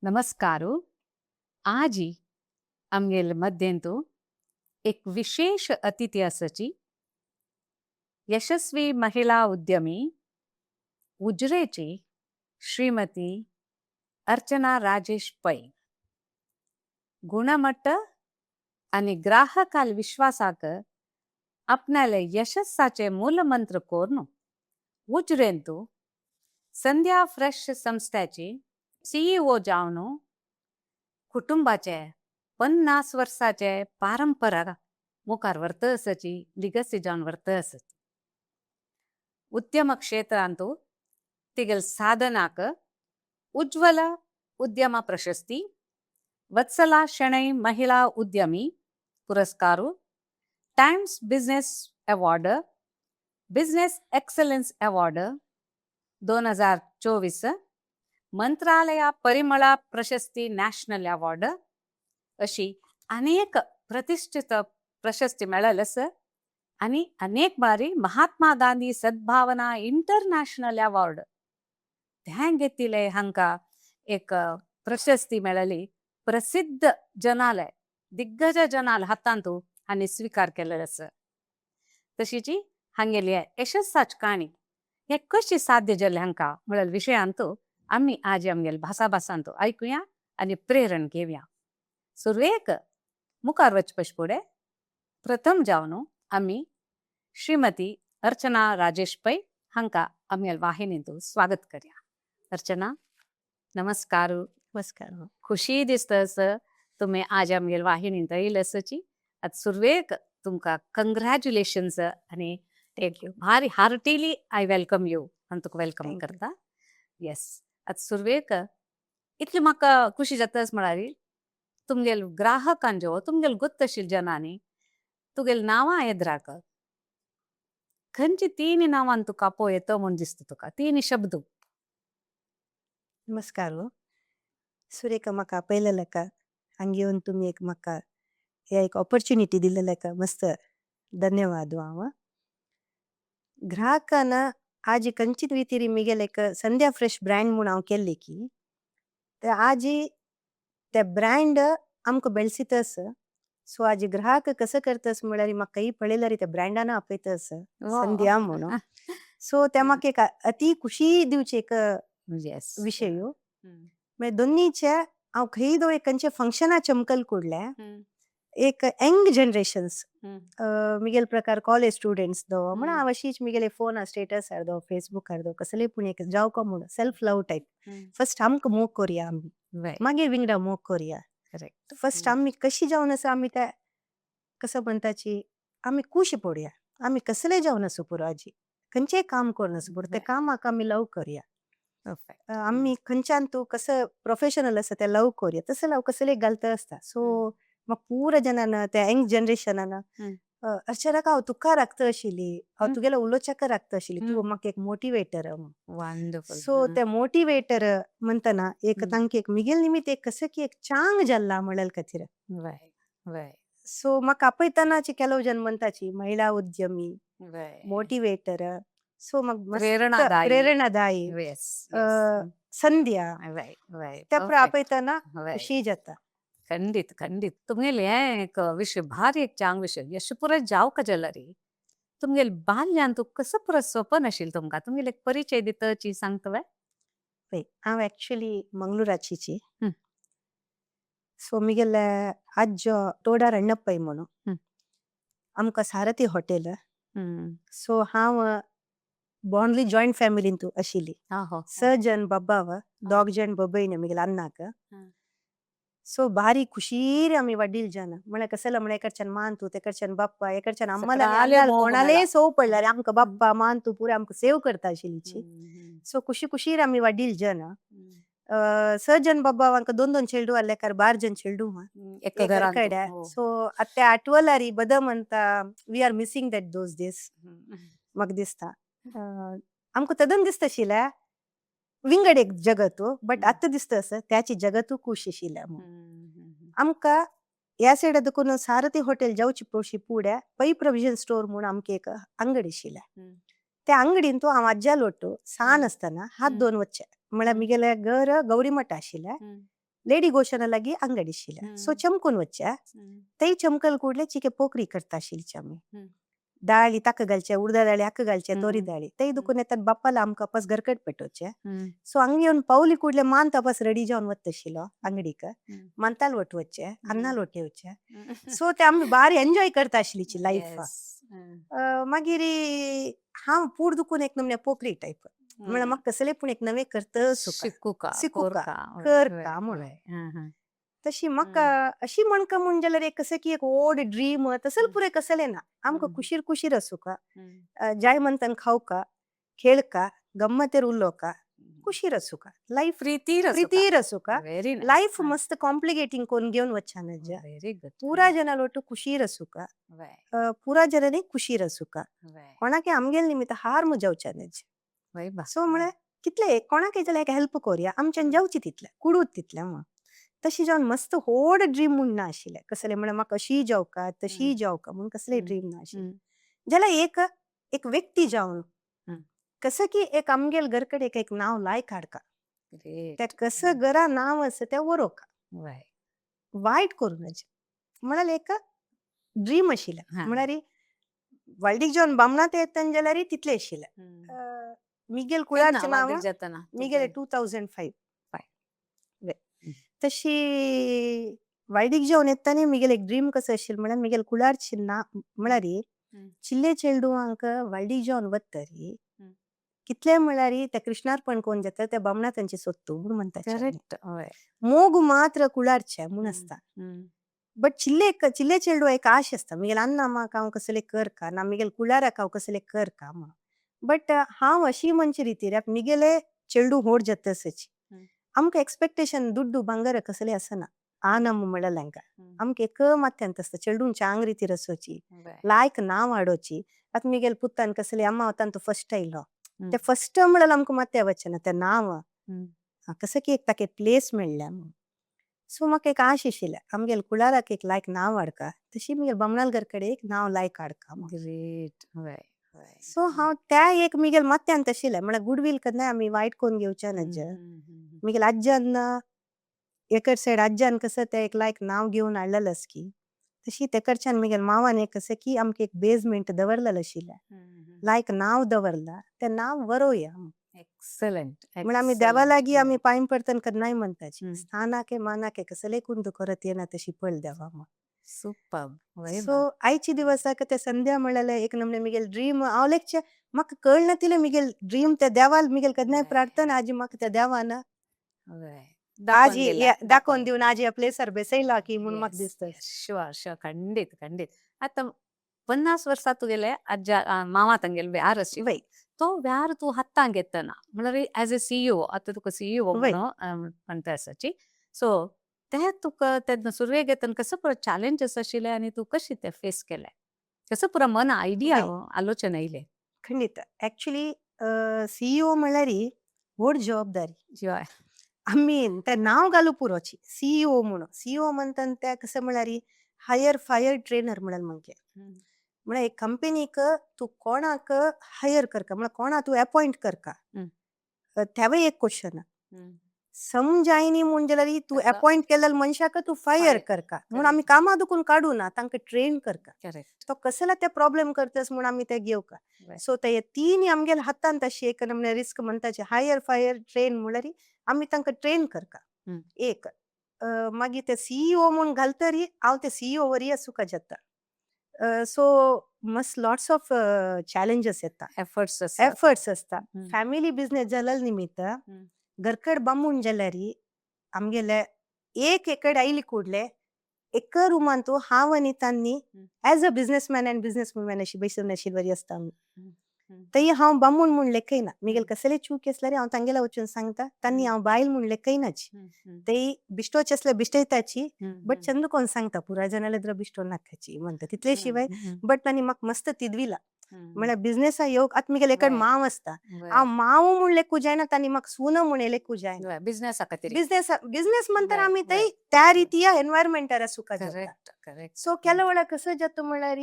नमस्कार. आजी आमगेले मध्यंतू एक विशेष अतिथी आसाची, यशस्वी महिला उद्यमी, उजरेची श्रीमती अर्चना राजेश पै. गुणमट्ट आणि ग्राहकाल विश्वासाक आपणाले यशस्साचे मूलमंत्र कोरून उजरेंतू संध्या फ्रेश संस्थेची सीईओ जावन कुटुंबाचे 50 वर्साचे परंपरा मुखार व्हरता आसाची, लिगसी जावन व्हरता आसत. उद्यम क्षेत्रांतू तिगेल साधनाक उज्ज्वल उद्यम प्रशस्ती, वत्सला शणै महिला उद्यमी पुरस्कार, Times Business Award, Business Excellence Award 2024, मंत्रालय परिमळा प्रशस्ती नॅशनल अवॉर्ड अशी अनेक प्रतिष्ठित प्रशस्ती मेळ्ळेलेस आणि अनेक बारी महात्मा गांधी सद्भावना इंटरनॅशनल अवॉर्ड तें घेतिले. हांकां एक प्रशस्ती मेळ्ळी, प्रसिद्ध जनालय दिग्गज जनाल हातांतू हांणी स्वीकार केलेले आसा. तशीची हांगेली यशस्साची काणी हे कशी साध्य जालें हांकां म्हळ्यार विशयांतू आमी आज आमगेले भासाभासांतू आयकुया आनी प्रेरण घेवया. सुरवेक मुखार वचपा फुडें प्रथम जावन आमी श्रीमती अर्चना राजेश पै हांकां आमगेले वाहिनींतू स्वागत करया. अर्चना, नमस्कार. नमस्कार. खुशी दिसता असं तुम्ही आज आमगेले वाहिनींत येयले आसाची. आतां सुरवेक तुमकां कंग्रॅच्युलेशन्स आनी thank you. भारी हार्टीली I welcome you. हांव तुका welcome Thank you. करता. येस, आतां सुरवेक इतली म्हाका खुशी जाता म्हळ्यार तुमगेल ग्राहकांच्यो, तुमगेल गुत्त आशिल्ल्या जनांनी तुगेल नांवां येद्राक खंयची तीन नांवान तुका पळयता म्हूण दिसता तुका, तीन शब्द? नमस्कार हो. सुरेखा, म्हाका आपयलेलेका हांगा येवन तुमी एक म्हाका हे एक ऑपॉर्च्युनिटी दिलेलेका मस्त धन्यवाद. हांव ग्राहकान आजी कंचित रितीरी मिगेले एक संध्या फ्रेश ब्रँड म्हूण हांव केल्ली की ते आजी ते ब्रँड आमकां बेळसितस. सो आजी ग्राहक कसं करतस म्हळ्यार म्हाका पळयल्यार ते ब्रँडान आपयतस संध्या म्हणून. सो ते म्हाका एक अति खुशी दिवची एक विशय. मागीर दोन्हीचे हांव खंय दो एक खंयचे फंक्शना चमकल कुडले एक यंग जनरेशन्स मिगेल प्रकार कॉलेज स्टुडंट्स दो म्हण हांव अशीच मिगेले फोन स्टेटस हाडदो, फेसबूक हाडदो, कसले पूण एक जावका म्हूण सेल्फ लव टायप. फर्स्ट आमकां मोग कोरया आमी, मागीर विंगडा मोग कोरया. फर्स्ट आमी कशी जावन आसा, आमी ते कसं म्हणटाची, आमी खुशी पडया. आमी कसले जावन आसूं पुरो, आजी खंयचेय काम करून आसूं पुरो, ते कामाक आमी लव करया. आमी खंयच्यान तूं कसं प्रोफेशनल आसा ते लव करया, तसं हांव कसले घालता आसता. सो म्हाका पुरा जनान, त्या यंग जनरेशनान, अर्चनाका हांव तुका राखता आशिल्ली, हांव तुगेले उलोवच्याक राखता आशिल्ली, तूं म्हाका एक मोटिवेटर. वंडरफुल. सो ते मोटिवेटर म्हणतना एक तांकां एक मिगेल निमित्त एक कसं की एक चांग जाल्ला म्हणल खातीर. वय वय सो म्हाका आपयतनाची ಕೆಲವು जन म्हणटाची महिला उद्यमी, मोटिवेटर. सो म्हाका मस्त प्रेरणादायी. प्रेरणादायी संध्या वय वय त्या आपयतना खुशी जाता. खंडित खंडित. तुमगेले हें एक विशय भारी एक चांग विशय. यशपुरा जावका जाल्यार तुमगेले बाल्यान तूं कसं पुरो स्वपन आशिल्लें तुमकां? तुमगेले एक परिचय दितची सांगता वे? पळय, हांव एक्चुअली मंगळुराचीची. सो मिगेले आज्जो टोडार अण्णप्पै म्हणून. आमकां सारथी हॉटेल. सो हांव बॉर्नली जॉयंट फॅमिलींतू आशिल्ली. स जन बाब्बाव, दोग जण बबयन मिगेले अन्नाक. सो भारी खुशीर आमी वडील जन म्हळ्यार कसले म्हळ्यार एकडच्यान मान तूं, तेकडच्यान बाप्पा, एकडच्यान अम्माला सकळाले मोग. कोणालेय मेळा. सोव पडल्यार आमकां बाप्पा मान तूं पुरे आमकां सेव करता आशिल्लीची. सो खुशी खुशीर आमी वडील जन. स जन बाब्बा, आमकां दोन दोन चेडू आसले, बार जन चेडू एका घरांत कडे. सो आतां आठवलारी बद म्हणटा, we are missing that those days. म्हाका दिसता आमकां तदन दिसता आशिल्लें विंगड एक जगत, बट आतां दिसता आसा त्याची जगतू खूश आशिल्लें. आमकां ह्या सायडा देखून सारथी हॉटेल जावची पळोवशी पुड्या पै प्रोविजन स्टोर म्हूण आमकां एक अंगडी आशिल्लें. त्या अंगडीन तूं हांव आज्या लोटू सान आसतना हात दोन वच्चे म्हळ्यार मिगेले घर गौरी मठ आशिल्लें. लेडी गोशना लागी अंगडी आशिल्ले. सो चमकून वच्चे. तेय चमकल ಕೂಡ್ಲೆ चिके पोकरी करता आशिल्ली आमी. दाळी ताका घालचे, उडदा दाळी हाका घालचे, तोरी दाळी तेय दुखून येतात. बाप्पाला आमकां पास घरकट पेटोवचे. सो हांगा येवन पावली ಕೂಡ್ಲೆ मान तपास रेडी जावन वता आशिल्लो अंगडीक. मानताल वट वच्चे, अन्नाल वट येवचे. सो ते आमी बारी एन्जॉय करता आशिल्ली लायफ. मागीर हांव पूड दुखून एक नमन्या पोकरी टायप, म्हळ्यार म्हाका कसलें पूण एक नवें करता सुका शिकूका. शिकूका, कोरका. करका म्हणून. तशी म्हाका अशी म्हणका म्हूण जाल्यार एक कशें की एक व्हड ड्रीम तसले पुरें कसलें ना. आमकां कुशीर कुशीर आसूका, जाय म्हणतान खावका, खेळका, गम्मतेर उलोवका, कुशीर आसूका लायफ. प्रीतीर. प्रितीर आसूका. Very nice. Life मस्त कॉम्प्लिकेटिंग कोन्न घेवन वच्चा नज्जा. Very good. पुरा जनाल ಒಟ್ಟು ಖುಷೀರ್ आसूका. पुरा जनांनी कुशीर आसूका. कोणाक आमगेल निमित्त हार्म जावच्या नज. वय बा. सो म्हळ्यार कितले कोणाकय जाल्यार एक हेल्प करुया आमच्यान जावची तितलें, कुडूत तितलें म्हूण. तशी जावन मस्त व्हड ड्रीम म्हूण ना आशिल्लें कसलें, म्हळ्यार म्हाका अशीय जावका, तशीय जावका म्हूण कसलें ड्रीम ना आशिल्लें. जाल्यार एक एक व्यक्ती जावन कसं की एक आमगेल घर कडेन एक एक नांव लायक हाडका, त्या कसं घरा नांव आसा तें वरोवका, वायट करूं नज म्हळ्यार एक ड्रीम आशिल्लें. म्हळ्यार व्हडलीक जेवन बामणांत येतना जाल्यार तितलें आशिल्लें. मिगेल कुळारचें नांव जाताना मिगेले 2005. फाय. तशी वायडीक जेवन येतानी मिगेल एक ड्रीम कसो आशिल्लें म्हळ्यार मिगेल कुळारचें ना म्हळ्यार चिल्ले चेडवांक व्हडलीक जेवन वतरी कितले म्हळ्यार ते कृष्णार्पण कोण जाता, त्या बामणा तांचे सोदतू म्हूण म्हणटा. करेक्ट, हय. मोग मात्र कुळारचे म्हूण आसता. बट चिल्ले चिल्ले चेडवा एक आश आसता, मिगेल अन्ना म्हाका हांव कसले करका ना, मिगेल कुळाराक हांव कसले करका म्हूण. बट हांव अशी म्हणचे रितीर मिगेले चेडू होड जातसची आमकां एक्सपेक्टेशन दुड्डू भांगर कसले आसना. आनम म्हणल्यार तांकां आमकां एक मात्यांत आसता, चेडून चांग रितीर आसोची, लायक नांव हाडोची. आतां मिगेल पुतान कसले अम्मा तांतू फर्स्ट आयलो, ते फर्स्ट म्हणल्यार आमकां मात्या वचना तें नांव कसं की एक ताका प्लेस मेळ्ळ्या म्हूण. सो म्हाका एक आश आशिल्लें आमगेल कुळाराक एक लायक नांव हाडका, तशी मिगेल बामणाल घर कडेन एक नांव लायक हाडका म्हूण. ग्रेट, हय हय. सो हांव त्या एक मिगेल मात्यांत आशिल्लें, म्हळ्यार गुडवील केन्नाय आमी वायट कोन्न घेवच्या नज. मिगेल आज्यान एकर सायड आज्यान कसं तें एक लायक नांव घेवन हाडलेलें की, तशी तेकडच्यान मिगेल मावान एक कसं की आमकां एक बेजमेंट दवरलेलें आशिल्लें, लायक नांव दवरलां, तें नांव वरोवया. एक्सलंट. म्हण आमी देवा लागीं आमी पांय पडटना केन्नाय म्हणटाची, स्थानाके मानाके कसले कुंद करत येना तशी पळ देवा म्हूण. सुपर. सो आयचे दिवसाक ते संध्या म्हणलें एक नमने मिगेल ड्रीम हांव लेगचे म्हाका कळना तितलें मिगेल ड्रीम त्या देवाल मिगेल केन्नाय प्रार्थना आजी म्हाका त्या देवान आज दाखोवन दिवन आज ह्या प्लेसार बेसयला की म्हूण म्हाका दिसता. शुअर शुअर, खंडीत खंडीत. आतां 50 वर्सां तुगेले आज्जा मामा तांगेले व्यार आशिल्लो. तो व्यार तूं हातांत घेतना म्हणल्यार एज ए सीईओ, आतां तुका सीईओ म्हणून म्हणटा आसाची, सो ते तुका तेन्ना सुरवेक घेतना कसो पुरो चॅलेंजीस आशिल्ले आनी तूं कशी ते फेस केले, कसो पुरो मन आयडिया आलोचना येयले? खंडीत. एक्चुली सीईओ म्हणल्यार व्हड जबाबदारी. आमी तें नांव घालू पुरोची सीईओ म्हणून. सीईओ म्हणटा ते कशें म्हणल्यार हायर फायर ट्रेनर म्हणल्यार मगे म्हळ्यार एक कंपनीक तूं कोणाक हायर करका, म्हळ्यार कोणा तूं अपॉयंट करका, तेवूय एक क्वेश्चन. समजायनी म्हूण जाल्यार तूं अपॉयंट केल्ल्या मनशाक तूं फायर करका म्हूण आमी कामां दुखून काडू ना, तांकां ट्रेन करका. तो कसला ते प्रॉब्लेम करतस म्हूण आमी ते घेवका. सो ते तीन आमगेले हातांत अशी एक नमने रिस्क म्हणटाचे, हायर फायर ट्रेन म्हणल्यार आमी तांकां ट्रेन करका. एक मागीर ते सीईओ म्हूण घालतरी हांव ते सीईओ वरी आसूंक जाता. सो मस्त लॉट्स ऑफ चॅलेंजीस येता. एफर्ट्स आसता. एफर्ट्स आसता. फॅमिली बिझनेस जाल्या निमित्त घरकड बामूण जाल्यार आमगेले एक एकड आयली ಕೂಡ್ಲೆ एका रुमांत हांव आनी तांणी as a businessman and business woman अशी बसून आशिल्ली बरी आसता आमी. थंय हांव बामूण म्हूण लेखयना. मिगेल कसले चूक आसल्यार हांव तांगेल्या वचून सांगता, तांणी हांव बायल म्हूण लेखयनाची. ते बिश्टोचे आसल्यार बिश्टयताची, बट चंद कोण सांगता पुरा जाणाले बिश्टो नाकाची म्हणटा तितले शिवाय. बट तांणी म्हाका मस्त तिदविला, म्हळ्यार बिझनेसा येवक आतां मिगेल एकड मांव आसता, हांव मांव म्हूण लेखू जायना, तांणी म्हाका सून म्हूण लेखू जायना. बिझनेसा खातीर. बिझनेस बिझनेस म्हणटा आमी थंय त्या रितीया एनवायरमेंटार आसूंक जाता. Correct correct. सो केल्या वेळार कसं जाता म्हणल्यार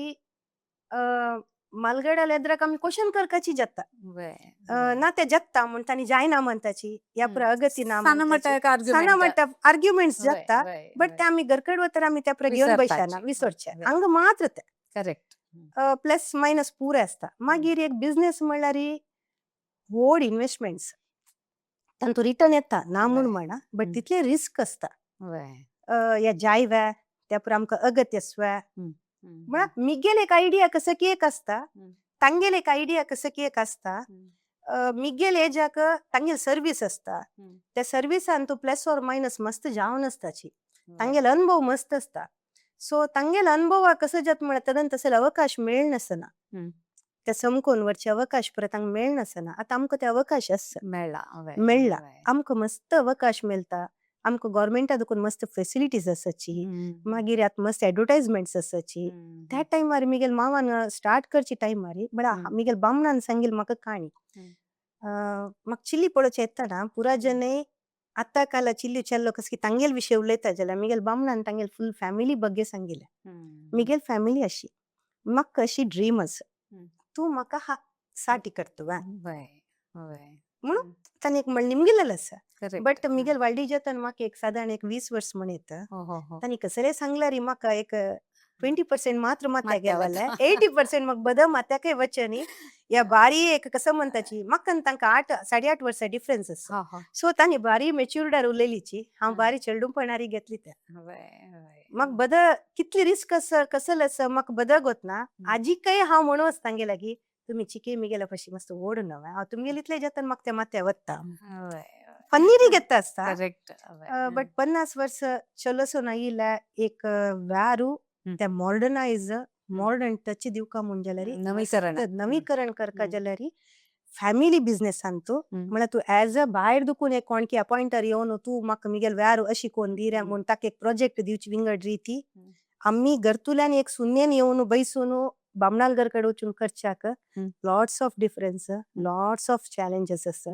मालगड्याला एद्राक आमी क्वेश्चन करकाची जाता. ना ते जाता म्हूण तांणी जायना म्हणटाची या प्रगती ना साना म्हणटाची. मट्टा एक साना आर्ग्युमेंट. मट्टा आर्ग्युमेंट्स जाता, बट ते आमी घरकड वतर आमी त्या घेवन बैशाना. विसरताची. विसरचे हांगा मात्र ते करेक्ट. प्लस मायनस पुरे आसता. मागीर एक बिझनेस म्हणल्यार व्हड इन्वेस्टमेंट्स, तांतू रिटर्न येता ना म्हूण म्हणा, बट तितले रिस्क आसता. या जायव्या त्या पुरा आमकां अगत्य आसव्या म्हळ्यार मिगेल एक आयडिया कसं की एक आसता, तांगेल एक आयडिया कसं की एक आसता. मिगेल एजाक तांगेल सर्वीस आसता, त्या सर्विसान तूं प्लस ऑर मायनस मस्त जावन आसताची, तांगेल अनुभव मस्त आसता. सो तांगेल अनुभवा कसं जाता म्हळ्यार तदन तसले अवकाश मेळनासना, त्या समकोन वरचे अवकाश परत हांगा मेळनासना. आतां आमकां ते अवकाश आसा. मेळ्ळा. मेळ्ळा. आमकां मस्त अवकाश मेळटा, आमकां गव्हर्मेंटा देखून मस्त फेसिलिटीज आसाची, मागीर आतां मस्त एडवर्टायजमेंट्स आसाची. त्या टायमार मिगेल मावान स्टार्ट करची टायमार म्हळ्यार मिगेल बामणान सांगील म्हाका काणी. म्हाका चिल्ली पळोवचें येतना पुरा जने आतां काला चिल्ली चेल्लो कसं की तांगेल विशय उलयता जाल्यार मिगेल बामणान तांगेल फूल फॅमिली बग्गे सांगिल्लें, मिगेल फॅमिली अशी, म्हाका अशी ड्रीम आसा, तूं म्हाका हा साठी करतो. वय वय म्हणून ताणें एक म्हण निमगिल्लें आसा. करेक्ट. बट मिगेल वाडली जाता म्हाका एक सादारण एक 20 वर्स म्हण येता, हो हो हो तांणी कसलें सांगल्यार म्हाका एक 20% मात्र माथ्याक माथ्या गेलें, वता. 80% म्हाका बद माथ्याकय वचनी. या बारी एक कसं म्हणताची, म्हाका आनी तांकां 8 8.5 वर्सां डिफरन्स आसा. हो हो सो तांणी बारी मेच्युर्डार उलयलीची, हांव बारी चेडूपणारी घेतली त्या. वय वय म्हाका बद कितली रिस्क आसा कसल आसा म्हाका बद गोतना. आजीकय हांव म्हणू आसता तांगे लागीं, तुमी चिके मिगेल्या पशी मस्त ओड नवे, हांव तुमगेले इतले जाता म्हाका ते माथ्या वता. वय फन्नीरी घेता आसता. करेक्ट. बट 50 वर्स चलसो नायिल्ल्या एक व्यारू ते मॉडर्नायज मॉडर्न टच दिवका म्हूण जाल्यार नवीकरण. नवीकरण करका जाल्यार फॅमिली बिझनेसान तूं म्हळ्यार तूं एज अ भायर दुकून एक कोणकी अपॉयंटर येवन तूं म्हाका मिगेल व्यारू अशी कोण दी रे म्हूण ताका एक प्रोजेक्ट दिवची विंगड रिती. आमी घरतुल्यान एक सुन्नेन येवन बैसून बामणाल घर कडेन वचून करच्याक lots of difference, lots of challenges आसा.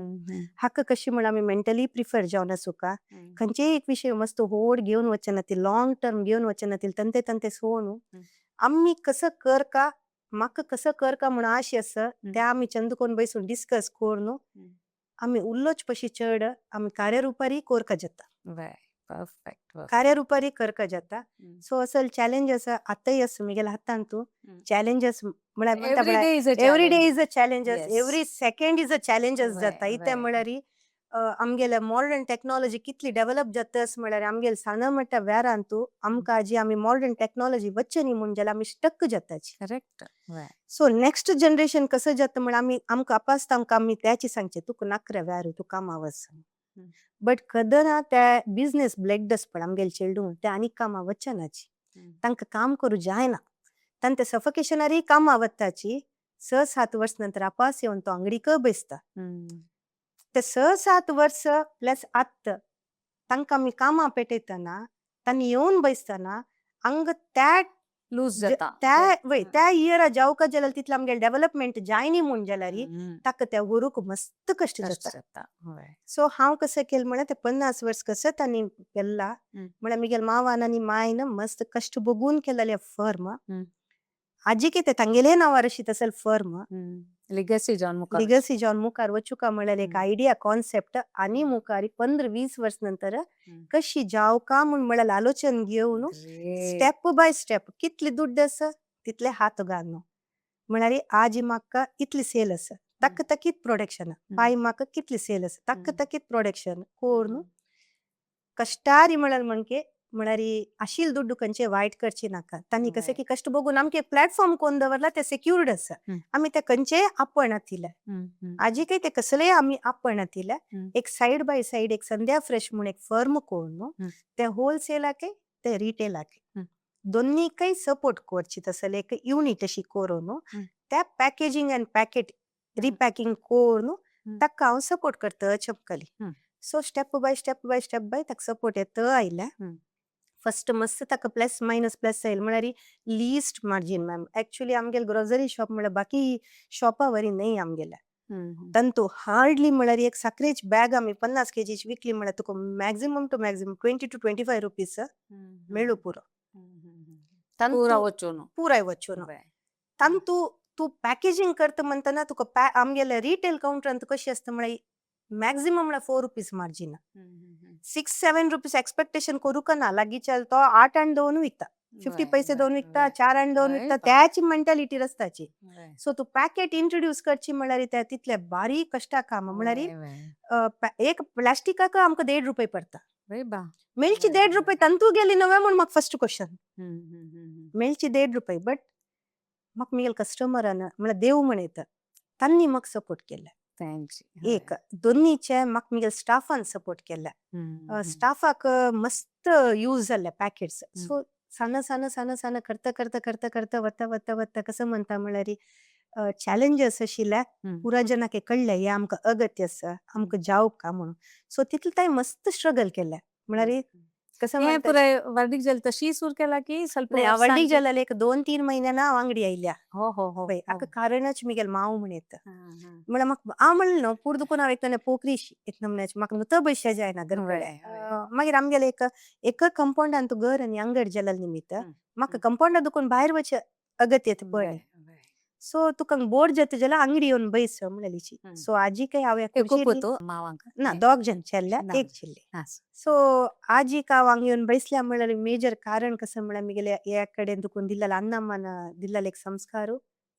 हाका कशी म्हण आमी मेंटली प्रिफर जावन आसूका, खंयचेय एक विशय मस्त होड घेवन वचना ती, लॉंग टर्म घेवन वचना ती, तंते तंते सोडून आमी कसं कर का म्हाका कसं कर का म्हूण आश आसा त्या आमी चंदकोन बैसून डिस्कस करून आमी उल्लोच पशी चड आमी कार्यरुपारी कोरका जाता. वय परफेक्ट. कार्यरुपारी करका जाता. सो असल चॅलेंज आसा आतांय आसा मिगेल्या हातान तूं चॅलेंजस म्हळ्यार म्हणटा एवरी म्हळ्यार day is a every day challenge. Is a challenges, every second is a challenges जाता. इतें म्हळ्यार आमगेले मॉडर्न टॅक्नॉलॉजी कितली डेव्हलप जाता म्हळ्यार आमगेले सान म्हणटा वेरान तूं आमकां आजी आमी मॉडर्न टॅक्नॉलॉजी वचनी म्हूण जाल्यार आमी स्टक जाताची. करेक्ट. सो नेक्स्ट जनरेशन कसं जाता म्हळ्यार आमी आमकां अपासता, आमकां आमी त्याची सांगचे तुका नाकरे व्यारू तूं कामा वच, बट कदना त्या बिझनेस ब्लेक्ड पण आमगेले चेडूं ते आनीक कामां वचनाची, तांकां काम करूं जायना, तांकां ते सफोकेशनारी कामां वताची. 6-7 वर्स नंतर आपास येवन तो अंगडीक बसता. ते 6-7 वर्स प्लस आत्त तांकां आमी कामां पेटयतना तांणी येवन बसतना हांगा त्या लूज जाता. त्या वय त्या इयरा जावका जाल्यार तितलें आमगेलें डेव्हलपमेंट जायनी म्हूण जाल्यार ताका त्या व्हरूंक मस्त कश्ट कश्ट जाता. जाता. सो हांव कसं केलें म्हळ्यार ते 50 वर्स कसं तांणी केल्ला म्हळ्यार मिगेल मावान आनी मायन मस्त कश्ट बघून केलेलें फर्म, आजी ते तांगेले नांवार अशी तसल फर्म लिगसी जावन मुखार लिगसी जावन मुखार वचुका म्हळ्यार एक आयडिया कॉन्सेप्ट आनी मुखार 15-20 वर्स नंतर कशी जावका म्हूण म्हळ्यार आलोचन घेवन स्टेप बाय स्टेप कितले दुड्ड आसा तितले हात घालून म्हळ्यार आज म्हाका इतली सेल आसा ताका तकीत प्रोडक्शन, पाय म्हाका कितली सेल आसा ताका तकीत प्रोडक्शन करून कश्टारी म्हळ्यार म्हणके म्हळ्यार आशिल दुड्डू खंयचे वायट करची नाका. तांणी कसं की कश्ट बघून आमकां एक प्लॅटफॉर्म कोण दवरला ते सेक्युर्ड आसा, आमी ते खंयचेय आपण आतिले आजी काही ते कसलेय आमी आपण आतिले. एक सायड बाय सायड एक संध्या फ्रेश म्हूण एक फर्म करून ते होलसेलाकय ते रिटेलाकय दोन्हीकय सपोर्ट करची तसले एक युनिट अशी करून त्या पॅकेजिंग आनी पॅकेट रिपॅकिंग करून ताका हांव सपोर्ट करता चपकली. So step by step by step by ताका सपोर्ट येता आयल्या. फस्ट मस्त ताका प्लस मायनस प्लस आयल म्हळ्यार लीस्ट मार्जीन मॅम. एक्चुअली आमगेले ग्रोसरी शॉप म्हळ्यार बाकी शॉपा वरी न्हय आमगेले, तांतू हार्डली म्हळ्यार एक साकरेची बॅग आमी 50 केजीची विकली म्हळ्यार तुका maximum to maximum 20 to 25 rupees मेळू पुरो. पुरा वचून पुराय वचून तांतू तूं पॅकेजींग करता म्हणटना तुका आमगेल्या रिटेल कावंटरान कशी आसता म्हळ्यार मॅक्झिमम म्हळ्यार 4 रुपीज मार्जीन. 6-7 रुपीज एक्सपेक्टेशन करूंक ना. लागींच्या तो 8 आनी 2 विकता, 50 पैसे 2 विकता, 4 आनी 2 विकता. त्याची मेंटॅलिटी रस्ताची. सो तूं पॅकेट इंट्रोड्यूस करची म्हळ्यार ते तितले बारीक कश्टा काम म्हळ्यार एक प्लास्टिकाक आमकां 1.5 रुपये पडता. बा. मेळची 1.5 रुपये तंतू गेली नव्हे म्हूण म्हाका फर्स्ट क्वेश्चन. हम्म, हम्म, हम्म. मेळची 1.5 रुपये, बट म्हाका मिगेल कस्टमरान म्हळ्यार देव म्हणयता, तांणी म्हाका सपोर्ट केले. तांची एक दोन्हीचे म्हाका मिगेल स्टाफान सपोर्ट केले. स्टाफाक मस्त यूज जाल्ले पॅकेट्स. सो साना साना साना साना करता करता करता करता वता वता वता, कसं म्हणता म्हळ्यार चॅलेंजस आशिल्ले. पुरा जनाक कळ्ळें हे आमकां अगत्य आसा, आमकां जावक का म्हणून. सो तितले तांणी मस्त स्ट्रगल केलें म्हळ्यार कसं हे म्हणता पुराय वर्डिक जल तशी सुरू केला की ಸ್ವಲ್ಪ नाही, वर्डीक वर्सांची? जाल्यार एक 2-3 म्हयन्यान हांव अंगडी आयल्या. हो हो हो पळय, हाका कारणच मिगेल माव म्हणयता. हा, हा. म्हळ्यार म्हाका हांव म्हणलें न्हू पूर दुखून हांव एक पोकरीश एक नमन्याची म्हाका नुतो बशे जायना घर कडेन. मागीर आमगेलें एक एक कंपाउंडान तूं घर आनी अंगड जाल्ले निमित्त म्हाका कंपाउंडा दुखून भायर वचचें अगत्य पडलें. वय, वय. सो तुका बोर जाता जाल्यार अंगडी येवन बैस म्हणलेलीची. सो आजी काय हांव ह्या एकू खुर्चेर पुतो मावांक? ना, दोग जण चेल्ल्या. ना. एक चेल्ली. सो आजीक हांव हांगा येवन बैसल्या म्हणल्यार मेजर कारण कसं म्हळ्यार मिगेले ह्या कडेन दुखून दिल्लेलो अन्नम्मान दिल्लेलो एक संस्कार,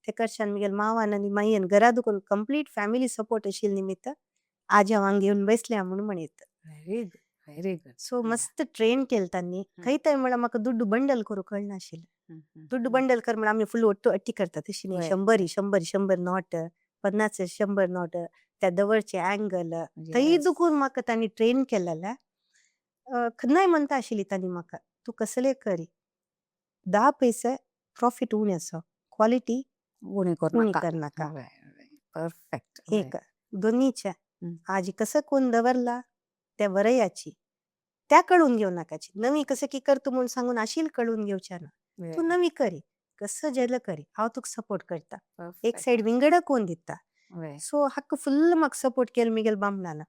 ते कडच्यान मिगेल मावान आनी माईन घरा दुखून कंप्लीट फॅमिली सपोर्ट आशिल्ले निमित्त आज हांव हांगा येवन बैसल्या म्हणून म्हणयता. Very good, very good. So मस्त ट्रेन केले तांणी. खंय थंय म्हळ्यार म्हाका दुड्डू बंडल करूंक कळनाशिल्लें. दुड्डू बंडल कर म्हळ्यार आमी फुल ಒಟ್ಟು अट्टी करता तशी न्ही. 100 100 100 not, 50 100 not, त्या दवरचे अँगल थंय दुखून म्हाका तांणी ट्रेन केलेलें. केन्नाय म्हणटा आशिल्ली तांणी म्हाका, तूं कसलें करी, 10 पैसे प्रॉफीट उणें आसा, क्वॉलिटी उणी करू उणी नका. करनाका. परफेक्ट. एक दोन्हीचे आजी कसं कोण दवरला त्या वरयाची त्या कळून घेवं नाकाची. नवी कसं की करतो म्हणून सांगून आशील कळून घेवच्या ना. तूं नवी करी, कसं जेलं करी, हांव तुका सपोर्ट करता. एक सायड विंगड कोण दिता. सो हाका फुल्ल म्हाका सपोर्ट केलो मिगेल बामणान.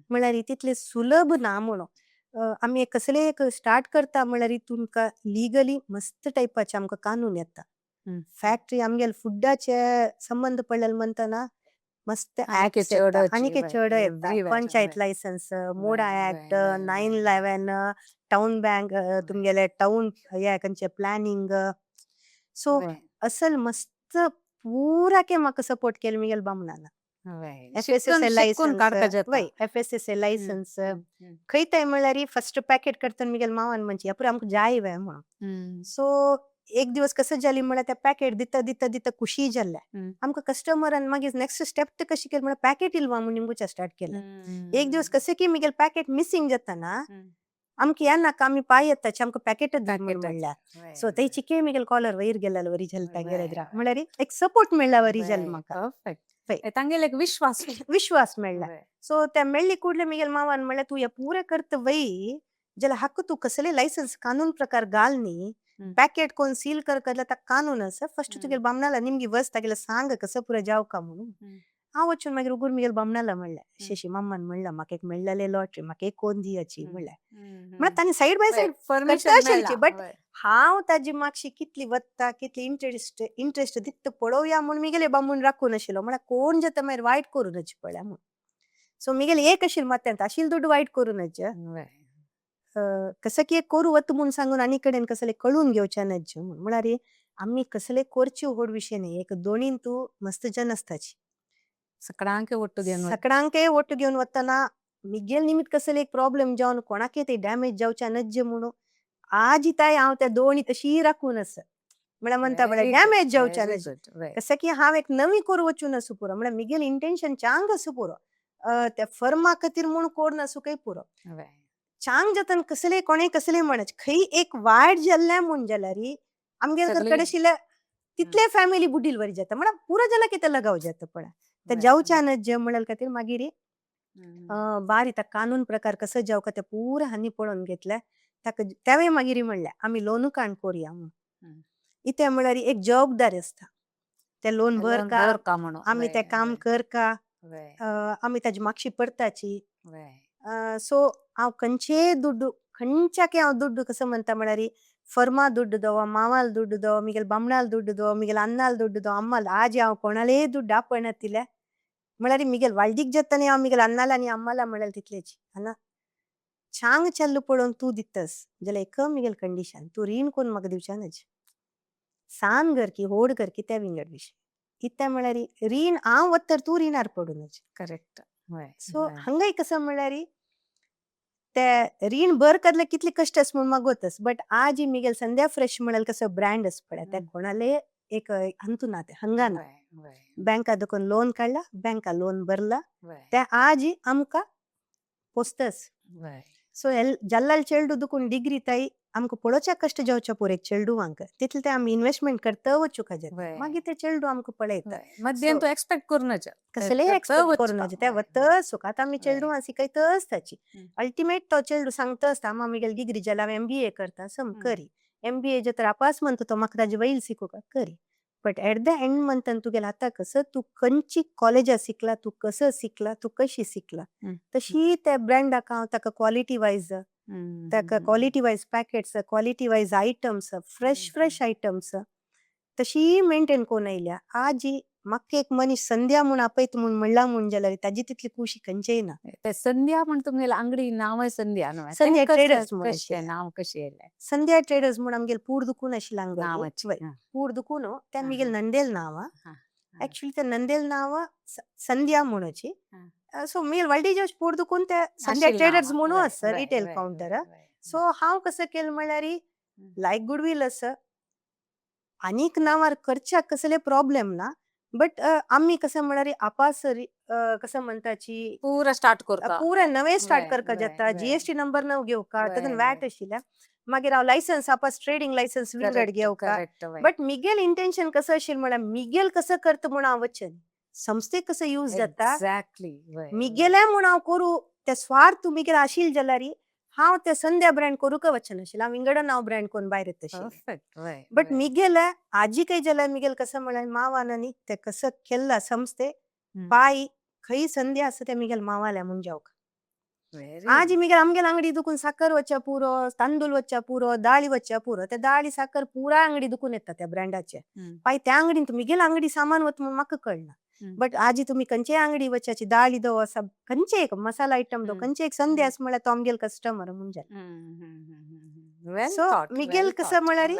म्हळ्यार तितले सुलभ ना म्हणून आमी एक कसले एक स्टार्ट करता म्हळ्यार तुमकां लिगली मस्त टायपाचे आमकां कानून येता. फॅक्टरी आमगेले फुडाचे संबंद पडलेले म्हणटना मस्त आनीक ऍक्ट्स चड येता, आनीक चड येता. everywhere, panchayat licence, MUDA act, वय, 911, टाउन बँक, तुमगेले टाउन हे खंयचे प्लॅनिंग. सो असल मस्त पुराके म्हाका सपोर्ट केलो मिगेल बामणान. एफएसएसए शिकून काडता लायसन्स जाता. वय, एफएसएसए लायसन्स खंय थंय म्हळ्यार फर्स्ट पॅकेट करतना मिगेल मावान म्हणची, पुरो आमकां जाय वे म्हणून. सो एक दिवस कसं जाली म्हळ्यार त्या पॅकेट दिता दिता दिता खुशी जाल्ले आमकां कस्टमरान. मागीर नेक्स्ट स्टेप कशी केली म्हळ्यार पॅकेट इलवा म्हूण निमगुच्या स्टार्ट केलें. एक दिवस कशें की मिगेल पॅकेट मिसिंग जाता, आमकां या नाका, आमी पांय येताचे, आमकां पॅकेटच दी म्हूण म्हणल्यार. सो थंय चिके मिगेल कॉलर वयर गेलेलो वरी जालें तांगेले. म्हळ्यार एक सपोर्ट मेळ्ळा वरी जालें म्हाका. परफेक्ट. वय. तांगेले एक विश्वास. विश्वास मेळ्ळा. सो त्या मेळ्ळी ಕೂಡಲೇ मिगेल मावान म्हणल्यार, तूं हे पुरे करता वय जाल्यार हाका तूं कसले लायसन्स कानून प्रकार घाल न्ही. पॅकेट कोण सील कर करल्यार ताका कानून आसा. फर्स्ट तुगेले बामणाला निमगी वच, तागेले सांग कसं पुरो जावका म्हणून. हांव वचून मागीर उगूर मिगेल बामणाला म्हणलें, अशें माम्मान म्हणलां, म्हाका एक मेळ्ळेलें लॉटरी, म्हाका एक कोन दियाची म्हणलें. म्हळ्यार तांणी सायड बाय सायड परमिशन करता आशिल्ली, but हांव ताजी मागशी कितली वत्ता, कितली इंटरेस्ट इंटरेस्ट दिತ್ತ पळोवया म्हूण मिगेले बामूण राखून आशिल्लो. म्हळ्यार कोण जाता मागीर वायट करूं नज पळया म्हूण. सो मिगेले एक आशिल्लें मात्यांत, आशिल्ले दुड्डू वायट करूं नज. कसं की करूं वता म्हूण सांगून आनी कडेन कसले कळून घेवच्या नज म्हूण. म्हळ्यार आमी कसले करची व्हड विशय न्ही, एक दोनीन तूं मस्त जन आसताची. सगळ्यांक ಒಟ್ಟು घेवन सगळ्यांकय ಒಟ್ಟು घेवन वतना मिगेल निमित कसले एक प्रॉब्लेम जावन कोणाकय ते डॅमेज जावच्या नज्जे म्हणून आजी ताय हांव त्या दोणी तशी राखून आसा. म्हळ्यार म्हणटा म्हळ्यार डॅमेज जावच्या नज. कसं की हांव एक नवी करूं वचून आसूं पुरो, म्हळ्यार मिगेल इंटेन्शन चांग आसूं पुरो, त्या फर्मा खातीर म्हूण कोर नासूं काय पुरो. चांग जातान कसले कोणें कसले म्हणच खंय एक वायट जाल्लें म्हूण जाल्यार आमगेर सगळी कडेन आशिल्ल्या तितले फॅमिली बुडील वरी जाता. म्हळ्यार पुरो जाल्यार कितें लगाव जाता पळय ते जावच्या नज म्हणल्यार खातीर मागीर बारी ताका कानून प्रकार कसो जावका ते पुरा हांणी पळोवन घेतले. ताका तेंवूय मागीर म्हणलें, आमी लोनू काण करुया म्हूण. इतें म्हळ्यार एक जबाबदारी आसता, तें लोन भर का, का म्हणून आमी तें काम कर का, आमी ताजी मागशी परताची. सो हांव खंयचेय दुड्डू खंयच्याकय हांव दुड्डू कसो म्हणटा म्हळ्यार फर्मा दुड्डुदो, मामाल दुड्डुदो, मिगेल बामणाल दुड्डुदो, मिगेल अन्नाल दुड्डुदो, अम्माल आजी हांव कोणालेय दुड्ड आपयनातिले म्हळ्यार मिगेल वाळदीक जातानी हांव मिगेल अन्नाल आनी अम्माला म्हळ्यार तितलेची आना चांग चल्लू पळोवन तूं दितस जाल्यार एक मिगेल कंडिशन तूं रीण कोण म्हाका दिवच्या नज। सान घर की होड घर की त्या विंगड विशय कित्या म्हळ्यार रीण हांव वत्तर तूं रिणार पडूं नज। करेक्ट, वय। सो वय। हांगाय कसं म्हळ्यार ते रीण भर करले कितले कश्ट आस म्हूण म्हाका गोतस, बट आज मिगेल संध्या फ्रेश म्हळ्यार कसं ब्रँड आस पळय त्या कोणाले एक अंतू ना, ते हंगा ना। वय वय बँका दुकून लोन काडला, बँका लोन भरला, ते आज आमकां पोसतस। सो एल जल्लाल चेडू दुकून डिग्री ताई आमकां पळोवच्या कश्ट जावच्या पोर एक चेडूवांक तितले ते आमी इन्वेस्टमेंट करता वचूंक जाता, मागीर ते चेडू आमकां पळयता। मध्यन तूं एक्सपेक्ट करूं नज। कसलेय एक्सपेक्ट करूं नज, ते वतच सुख आतां आमी चेडवां शिकयतच ताची अल्टिमेट तो चेडू सांगता आसता आमा मिगेल डिग्री जाल्या हांव एमबीए करता सम करी एमबीए जे तर आपास म्हणटा तो म्हाका ताजे वयल शिकोवपाक करी, बट एट the and म्हणटा तुगेले आतां कसं तूं खंयची कॉलेजा शिकला, तूं कसं शिकला, तूं कशी शिकला तशी त्या ब्रँडाक हांव ताका क्वॉलिटी वायज, ताका quality wise packets, quality wise items, fresh fresh items तशी मेंटेन करून आयल्या। आजी म्हाका एक मनीस संध्या म्हूण आपयत म्हूण म्हणला म्हूण जाल्यार ताजी तितली खुशी खंयचेय ना। ते संध्या म्हूण तुमगेले अंगडी नांवय संध्या न्हय? संध्या ट्रेडर्स म्हूण कशें नांव कशें येयलें? संध्या ट्रेडर्स म्हूण आमगेले पूर दुकून आशिल्लें अंगडी। नांवाची। पूर दुकून ते आमगेले नंदेल नांव, एक्चुअली ते नंदेल नांव संध्या म्हणूची, सो मिगेल व्हडली जेवש पूर दुकून ते संध्या ट्रेडर्स म्हणून आसा रिटेल कावंटर। सो हांव कसं केलें म्हळ्यार लायक गुडवील आसा आनीक नांवार करच्याक कसले प्रॉब्लेम ना, बट आमी कसं म्हळ्यार आपास कसं म्हणटाची पुरा स्टार्ट करता, पुरा नवे स्टार्ट करका जाता, जीएसटी नंबर नव घेवका, तातूंत वॅट आशिल्ल्या, मागीर हांव लायसन्स आपास ट्रेडिंग लायसन्स विंगड घेवका, बट मिगेल इंटेन्शन कसं आशिल्लें म्हळ्यार मिगेल कसं करता म्हूण हांव वचन संस्थेक कसं यूज जाता एक्झॅक्टली मिगेले म्हूण हांव करूं ते स्वार्थ मिगेल आशिल्ले जाल्यार हांव ते संध्या ब्रँड करूंक वचन आशिल्लें, हांव विंगडन हांव ब्रँड करून भायर येता आशिल्लें, बट मिगेले आजी काही जाल्यार मिगेल कसं म्हळ्यार मावान न्ही ते कसं केल्ला संस्थे पाय खंय संध्या आसा ते मिगेल मावाल्या म्हूण जावका। आजी मिगेल आमगेल अंगडी दुकून साकर वच्च्या पुरो, तांदूळ वच्च्या पुरो, दाळी वच्च्या पुरो, ते दाळी साकर पुरा अंगडी दुकून येता त्या ब्रँडाचे पाय त्या अंगडीन मिगेल अंगडी सामान वता म्हूण म्हाका कळना, बट आजी तुमी खंयचेय अंगडी वच्याची दाळी दो आसा खंयचे एक मसाला आयटम दो खंयचे एक संध्या आसा म्हळ्यार तो आमगेल कस्टमर म्हूण जालें। सो मिगेल कसं म्हळ्यार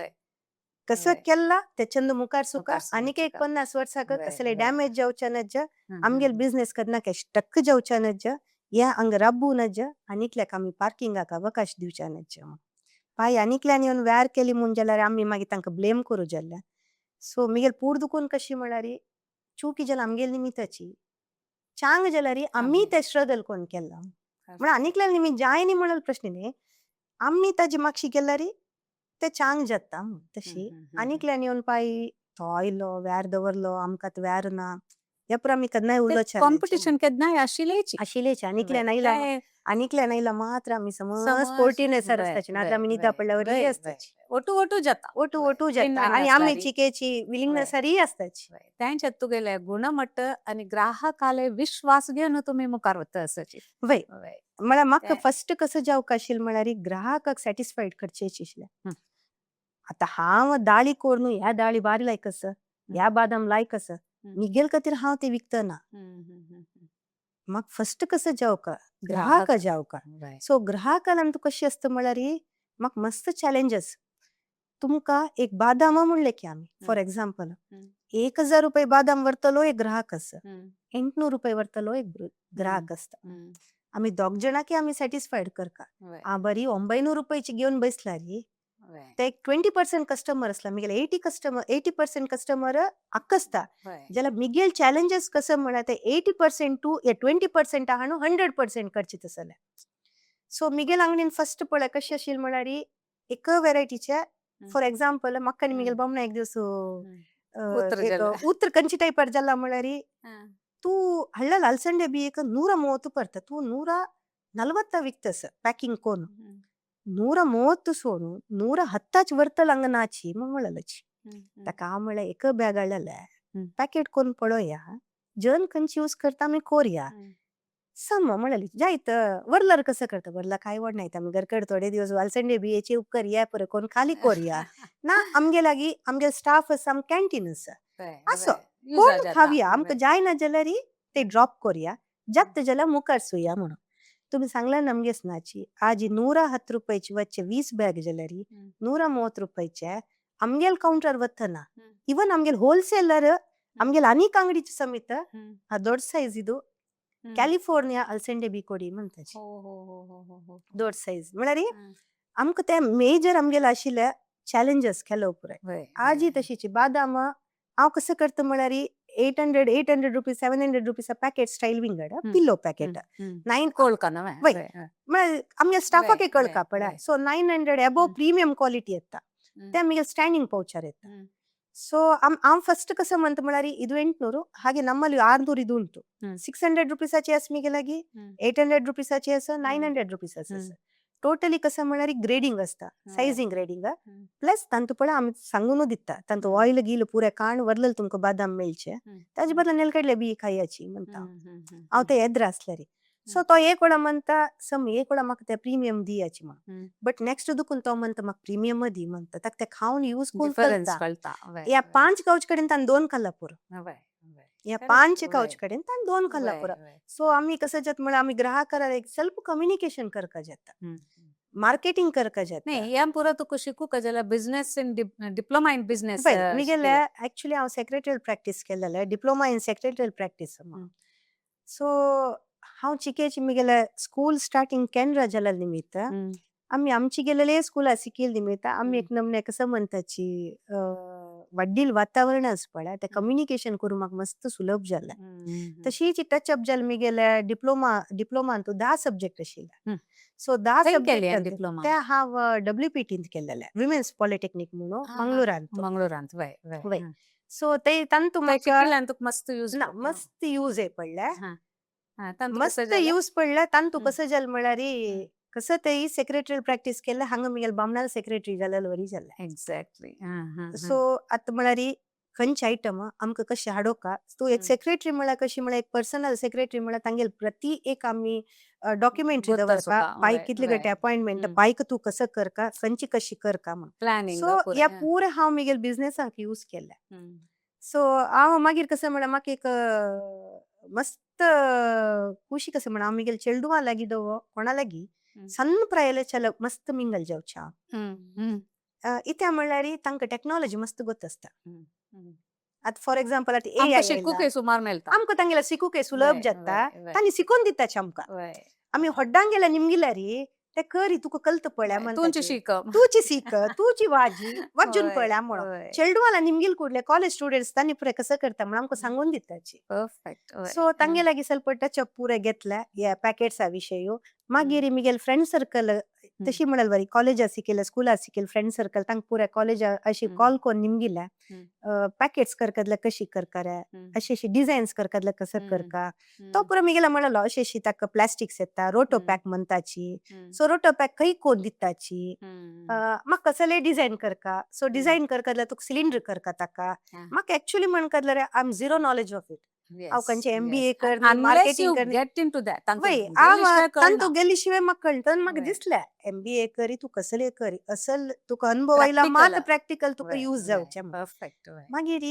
कसं केल्ला ते चंद मुखार सुका आनीक एक 50 वर्सां कसले डॅमेज जावच्या नज, आमगेल बिझनेस करना स्टक जावच्या नज, या हांगा राबू नज, आनीकल्याक आमी पार्किंगाक अवकाश दिवच्या नज। पाय आनीकल्यान येवन व्यार केली म्हूण जाल्यार आमी मागीर तांकां ब्लेम करूं जाल्यार। सो मिगेल पूर दुकून कशी म्हळ्यार चुकी जाल्यार आमगेल निमिताची चांग जाल्यार आमी ते स्ट्रगल कोण केला म्हळ्यार आनीकल्यान निमित जाय न्ही म्हणून प्रश्न न्ही, आमी ताजी मागशी केल्यार ते चांग जाता तशी आनीकल्यान येवन पाय तो आयलो व्यार दवरलो आमकां व्यार ना ह्या पुरो आमी केन्नाय उलोवचे कॉम्पिटिशन केन्नाय आशिल्लेच आशिल्लेच, आनीकल्यान आयला आनीकल्यान आयला मात्र आमी समज स्पोर्टिवनेसार आसताची, नातर आमी निदा पडल्यावर आसताची, ओटू ओटू जाता, ओटू ओटू जाता आनी आमी चिकेची विलिंगनेसारय आसताची। त्यांच्यात तुगेले गुणमट्ट आनी ग्राहकाले विश्वास घेवन तुमी मुखार वता आसाची। वय म्हळ्यार म्हाका फर्स्ट कसं जावंक आशिल्लें म्हळ्यार ग्राहकाक सॅटिस्फायड करचेच आशिल्लें। आतां हांव दाळी करून ह्या दाळी बारी लायक आसा, ह्या बादाम लायक आसा, मिगेल खातीर हांव ते विकतना म्हाका फर्स्ट कसं जावका ग्राहक जावका। सो ग्राहकान तूं कशें आसता म्हळ्यार म्हाका मस्त चॅलेंजस, तुमकां एक बादाम म्हणले की आमी फॉर एग्जाम्पल 1000 रुपये बादाम व्हरतलो एक ग्राहक आसा, 800 रुपये व्हरतलो एक ग्राहक आसता, आमी दोग जाणांकी आमी सॅटिस्फायड करता। आ बरी 900 रुपयाची घेवन बसला रे ते एक 20% कस्टमर आसला मिगेले 80% कस्टमर आक्कसता जाल्यार मिगेल चॅलेंजस कसं म्हळ्यार ते 80% टू 20% आहा न्हू 100% करचे तसले। सो मिगेल अंगडीन फर्स्ट पळय कशें आशिल्लें म्हळ्यार एका वेरायटीचे फॉर एग्जाम्पल म्हाका आनी मिगेल बामणा एक दीस उतर खंयचे टायपार जाला म्हळ्यार तूं हाडलेले अलसंडे बी एक 130 परता तूं 140 विकतस पॅकिंग कोन्न 130 सोडून 110 व्हरतलो हांगा नाची म्हूण म्हणलेची ताका हांव म्हळ्यार एक बॅग हाडलेले पॅकेट कोन्न पळोवया जन खंयची यूज करता आमी कोरया। सम म्हणली जायत वरलार कसं करता वरला काय वड नाही आमी घरकड थोडे दिवस वालसंडे बियेचे उपकर या पुरो कोण खाली कोरया ना आमगे लागीं आमगे स्टाफ आसा आम कॅन्टीन आसा असो कोण खावया आमकां जायना जाल्यार ते ड्रॉप कोरया जाता जाल्यार मुखार सुया म्हणून तुमी सांगला नमगेच नाची आजी 110 रुपयाची वच्चे 20 बॅग जाल्यार 130 रुपयाचे आमगेल कावंटर वतना ಇವನ್ आमगेल होलसेलर आमगेल आनीक अंगडीचे समेत हा ದೊಡ್ಡ ಸೈಜ್ ಇದು ಕ್ಯಾಲಿಫೋರ್ನಿಯಾ ಅಲಸಂದೆ ಬಿ ಕೊಡಿ म्हणताची हो हो हो हो हो हो ದೊಡ್ಡ ಸೈಜ್ म्हळ्यार आमकां ते मेजर आमगेले आशिल्ले चॅलेंजस केलो पुराय आजी तशीची बादाम हांव कसं करता म्हळ्यार 800 ₹800 ₹700 packet style विंगड पिलो पॅकेट 9 कोळका वय म्हळ्यार आमगे स्टाफाके कळका पळय सो 900 एबोव प्रिमियम क्वालिटी येता ते आमगे स्टँडिंग ಪೌಚರ್ येता. ಸೊ हांव ಫಸ್ಟ್ कसं म्हणता म्हळ्यार ಇದು 800 ಹಾಗೆ ನಮ್ಮಲ್ಲಿ 600 ಇದು ಉಂಟು. 600 रुपीसाची आसा मिगे लागीं, 800 रुपीसाची आसा, 900 रुपीस आसा. टोटली कसं म्हळ्यार ग्रेडिंग आसता, सायझिंग ग्रेडिंग प्लस तांतू पळय आमी सांगूनू दिता तांतू ऑयल गील पुरे काण वरलेले तुमकां बादाम मेळचे ताजे बदला नेलकडले बी खायाची म्हणटा हांव ते येद्र आसल्यार. सो तो एक वेळा म्हणटा सम एक वेळा म्हाका ते प्रिमियम दियाची म्हणून बट नेक्स्ट दुखून तो म्हणटा म्हाका प्रिमियम दी म्हणटा ताका ते खावन यूज करून डिफरन्स कळटा. कळटा. ह्या 5 कावच कडेन ताणें 2 खाल्ला पुरो. ह्या 5 कावच कडेन ताणें 2 खाल्ला पुरो. सो आमी कसं जाता म्हळ्यार आमी ग्राहकाला एक सेल्फ कम्युनिकेशन करपा जाता, मार्केटिंग करपा जाता. नाही ह्या पुरो तुका शिकूंक जाल्यार business in diploma in business. पळय मिगेले एक्चुअली हांव सेक्रेटरियल प्रॅक्टीस केलेले, diploma in secretarial practice. So हांव चिकेची मिगेले स्कूल स्टार्टिंग केनरा जाल्या निमित्त आमी आमची गेलेले स्कुला शिकील निमित्त आमी एक नमने कसं म्हणताची वाडील वातावरण आसा पळय ते कम्युनिकेशन करूंक म्हाका मस्त सुलभ जालें. तशीच टच अप जालें मिगेले डिप्लोमा. डिप्लोमांतू 10 सब्जेक्ट आशिल्ले. सो 10 खंय केली सब्जेक्ट डिप्लोमा? ते हांव डब्ल्यूपीटींत केलेले, विमेन्स पॉलिटेक्नीक म्हणून मंगळुरांत. मंगळुरांत वय वय. वय सो ते तांतू म्हाका शिकिल्ल्यान तुका मस्त यूज ना मस्त यूज पडले. तांतू मस्त कसं जालें? यूज पडले तांतू. कसं जालें म्हळ्यार कसं तेय सेक्रेटरियल प्रॅक्टीस केल्लें हांगा मिगेले बामणाल सेक्रेटरी जालेले वरी जालें. एक्झॅक्टली. सो आतां म्हळ्यार खंयचे आयटम आमकां कशें हाडोवका तूं एक सेक्रेटरी म्हळ्यार कशी म्हळ्यार एक पर्सनल सेक्रेटरी म्हळ्यार तांगेले प्रति एक आमी डॉक्युमेंट्री गोत्ता दवरपा सुका पायक कितले गटे अपॉइंटमेंट पायक तूं कसं करका खंयची कशी करका म्हण. प्लॅनिंग. सो ह्या पुरे हांव मिगेले बिजनेसाक यूज केल्लें. सो हांव मागीर कसं म्हळ्यार म्हाका एक मस्त खुशी कसं म्हण हांव मिगेले चेडवां लागीं दवो कोणा लागीं सಣ್ण प्रायले चल मस्त मिंगल जावचें हांव. इत्या म्हणल्यार तांकां टॅक्नॉलॉजी मस्त गोत आसता. आतां फॉर एक्झाम्पल आतां आमकां एआय शिकूंक सुमार मेळटा. आमकां तांगेले शिकूंक सुलभ जाता. तांणी शिकोवन दिताचे आमकां. आमी होड्डांक गेल्यार निमगिल्यार ते करी तुका कल्त पळया तुमची म्हणटाचे. शिक. तूची सीक तूची वाजी वाजून पळया म्हणून चेडवाला निमगील कुडले कॉलेज स्टुडंट्स तांणी पुरे कसं करता म्हणून आमकां सांगून दिताची. परफेक्ट. सो तांगे लागीं ಸ್ವಲ್ಪ टच अप पुरे घेतले ह्या पॅकेट्सा विशय. मागीर मिगेल फ्रेंड सर्कल तशी म्हणल्यार बरी कॉलेजा शिकेले स्कुला शिकेले फ्रेंड सर्कल तांकां पुरे कॉलेजा अशी कॉल करून निमगिले पॅकेट्स करकतले कशी करकारे अशी अशी डिझायन्स करकतले कसं करका तो पुरो मिगेले म्हणलो अशी अशी ताका प्लास्टिक्स येता रोटो पॅक म्हणताची. सो रोटो पॅक खंय कोण दिताची म्हाका कसले डिझायन करका सो डिझायन करकतले तुका सिलिंडर करका ताका. म्हाका actually म्हणकतले I am zero knowledge of it. हांव खंयचे एमबीए कर unless marketing you कर गेट इनटू that. वय हांव तांतू गेली शिवाय म्हाका कळटा म्हाका दिसलें एमबीए करी तूं कसले करी असल तुका अनुभव आयला मात प्रॅक्टिकल तुका यूज जावचें. परफेक्ट. मागीर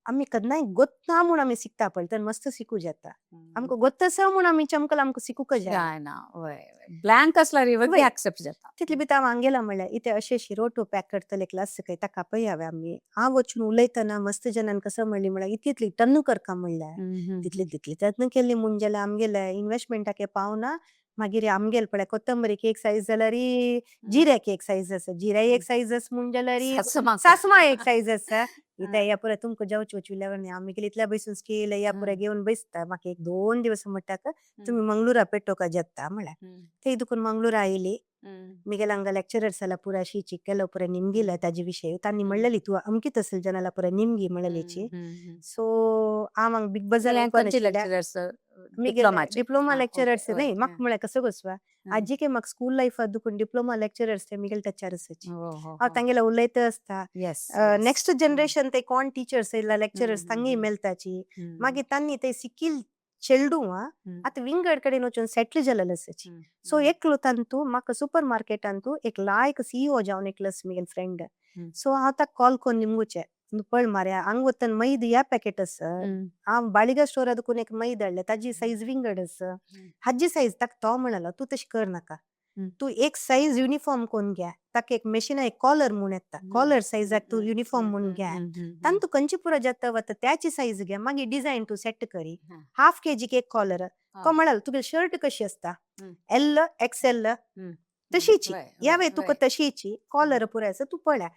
आमी केन्नाय गोत्ता म्हूण आमी शिकता पळय तर मस्त शिकू जाता. आमकां गोत्त आसा म्हूण आमी चमकल आमकां शिकूंक जाय. जायना वय ब्लँक असल्यार वगी एक्सेप्ट जाता. तितले भितर हांव हांगेला म्हणल्यार इथे अशें अशी रोटो पॅक करतले क्लास सकय ताका पळय आमी हांव वचून उलयतना मस्त जनान कसं म्हणली म्हळ्यार इतली टन्न करका म्हणल्यार तितली तितली टन्न केली म्हूण जाल्यार आमगेले इन्वेस्टमेंटाक पावना. मागीर आमगेले पळय कोथंबरीक एक सायज जाल्यार जिऱ्याक एक सायज आसा जिऱ्या एक सायज आसा म्हूण जाल्यार सासमा एक सायज आसा. इथे या पुरे तुमकां जावचे वचून आमी गेली इतल्या बसून स्केल या पुरे घेवन बसता म्हाका एक 2 दिवस म्हणटाक तुमी मंगळुरा पेटोवका जाता म्हळ्यार ते दुखून मंगळुरा आयली मिगेले हांगा लेक्चरर्स आला पुरा अशी केलो पुरे निमगिला ताजे विशय तांणी म्हणलेली तूं अमकीत असेल जनाला पुरे निमगी म्हणलेची. सो हांव हांगा बिग बाजार खंयचे lecturers? Diploma lecturers न्ही म्हाका म्हळ्यार कसो गोसवा आजीके म्हाका स्कूल लायफात दुखून डिप्लोमा लेक्चरर्स ते मिगेले टचार आसाची हांव तांगेले उलयता आसता. नेक्स्ट जनरेशन ते कोण टिचर्स येयला लेक्चरर्स तांगी मेळटाची मागीर तांणी ते सिकील चेडूं आतां विंगड कडेन वचून सेटल जालेलें आसाची. सो एकलो तांतू म्हाका सुपर मार्केटांतू एक लायक सीईओ जावन एकलो आसा म्हगेलो फ्रेंड. सो हांव ताका कॉल करून निमगुचें, पळ मारे हांगा वतना मैद ह्या पॅकेट आसा, हांव बाळिगा स्टोरा दुकून एक मैद हाडलें, ताजी सायज विंगड आसा, हाजी सायज. ताका तो म्हणलो, तूं तशें कर नाका, तूं एक सायज युनिफॉर्म कोन्न घे, ताका एक मेशिना एक कॉलर म्हूण येता, कॉलर सायजाक तूं युनिफॉर्म म्हूण घे, तांतू कंची पुरो जाता वता त्याची सायज घे, मागीर डिझायन तूं सेट करी, हाफ केजीक एक कॉलर. तो म्हणाल, तुगे शर्ट कशी आसता, एल एक्सएल, तशीची यावे तुका तशीची कॉलर पुराय आसा, तूं पळय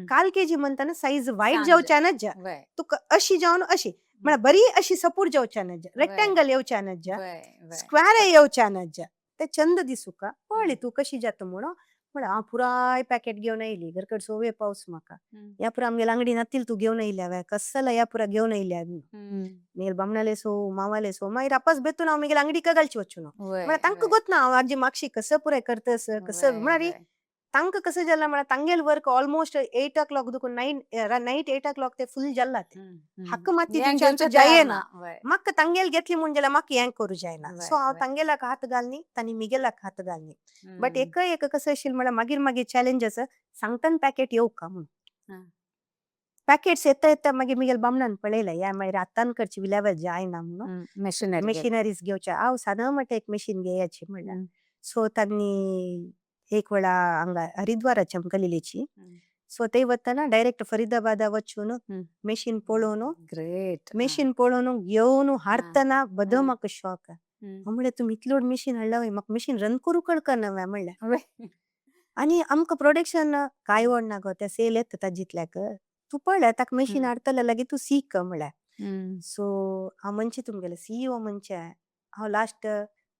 काल केजी म्हणताना सायज वायट जावच्यानच जा, तुका अशी जावन अशी म्हळ्यार बरी अशी सपूर जावच्यानच जा, रेक्टेंगल येवच्यानच जा, स्क्वेर येवच्यानच जा, ते चंद दिसूका पळय तूं कशी जाता म्हणून. म्हळ्यार हांव पुराय पॅकेट घेवन आयली घरकड, सोवे पावस म्हाका, ह्या पुरा आमगेल्या अंगडी नातील तूं घेवन येयल्या वे कसला, ह्या पुरा घेवन येयल्या. म्हगेले बामणाले सो मावाले सो मागीर आपास बेतून हांव म्हगेल्या अंगडीक घालची वचून, म्हळ्यार तांकां गोत ना हांव आजी मागशी कसं पुराय करतस कसं. म्हळ्यार तांकां कसं जालां म्हळ्यार तांगेल वर्क ऑलमोस्ट 8 o'clock दुकून 9, नायट 8 o'clock ते फुल जाल्ला, ते हक्क माती दिवच्यान जायना. म्हाका तांगेल घेतली म्हूण जाल्यार म्हाका हें करूं जायना. सो हांव तांगेलाक हात घालनी, तांणी मिगेलाक हात घालनी. बट एकय एक कसं आशिल्लें म्हळ्यार मागीर मागीर चॅलेंज आसा सांगतान पॅकेट येवका म्हणून. पॅकेट्स येता येता मागीर मिगेल बामणान पळयलें, ह्या मागीर आतां करची विल्यावर जायना म्हणून मशिनरी मशिनरीज घेवच्या, हांव सादां म्हटलें एक मशीन घेयाची म्हणल्यार. सो तांणी एक वेळा हांगा हरिद्वाराची आमकां लिलेची, सो ते वतना डायरेक्ट फरीदाबादा वचून मशीन पळोवन ग्रेट मशीन पळोवन घेवन हाडतना बदो म्हाका शॉक. हांव म्हणलें, तुमी इतलें व्हड मशीन हाडला वय, म्हाका मशीन रन करूंक कळकना म्हणल्यार, आनी आमकां प्रोडक्शन काय व्हडना गो, ते सेल येता ताजितल्याक, तूं पळय ताका मशीन हाडटले लागीं तूं सीक म्हणल्यार. सो हांव म्हणचे तुमगेले सीईओ म्हणचे हांव लास्ट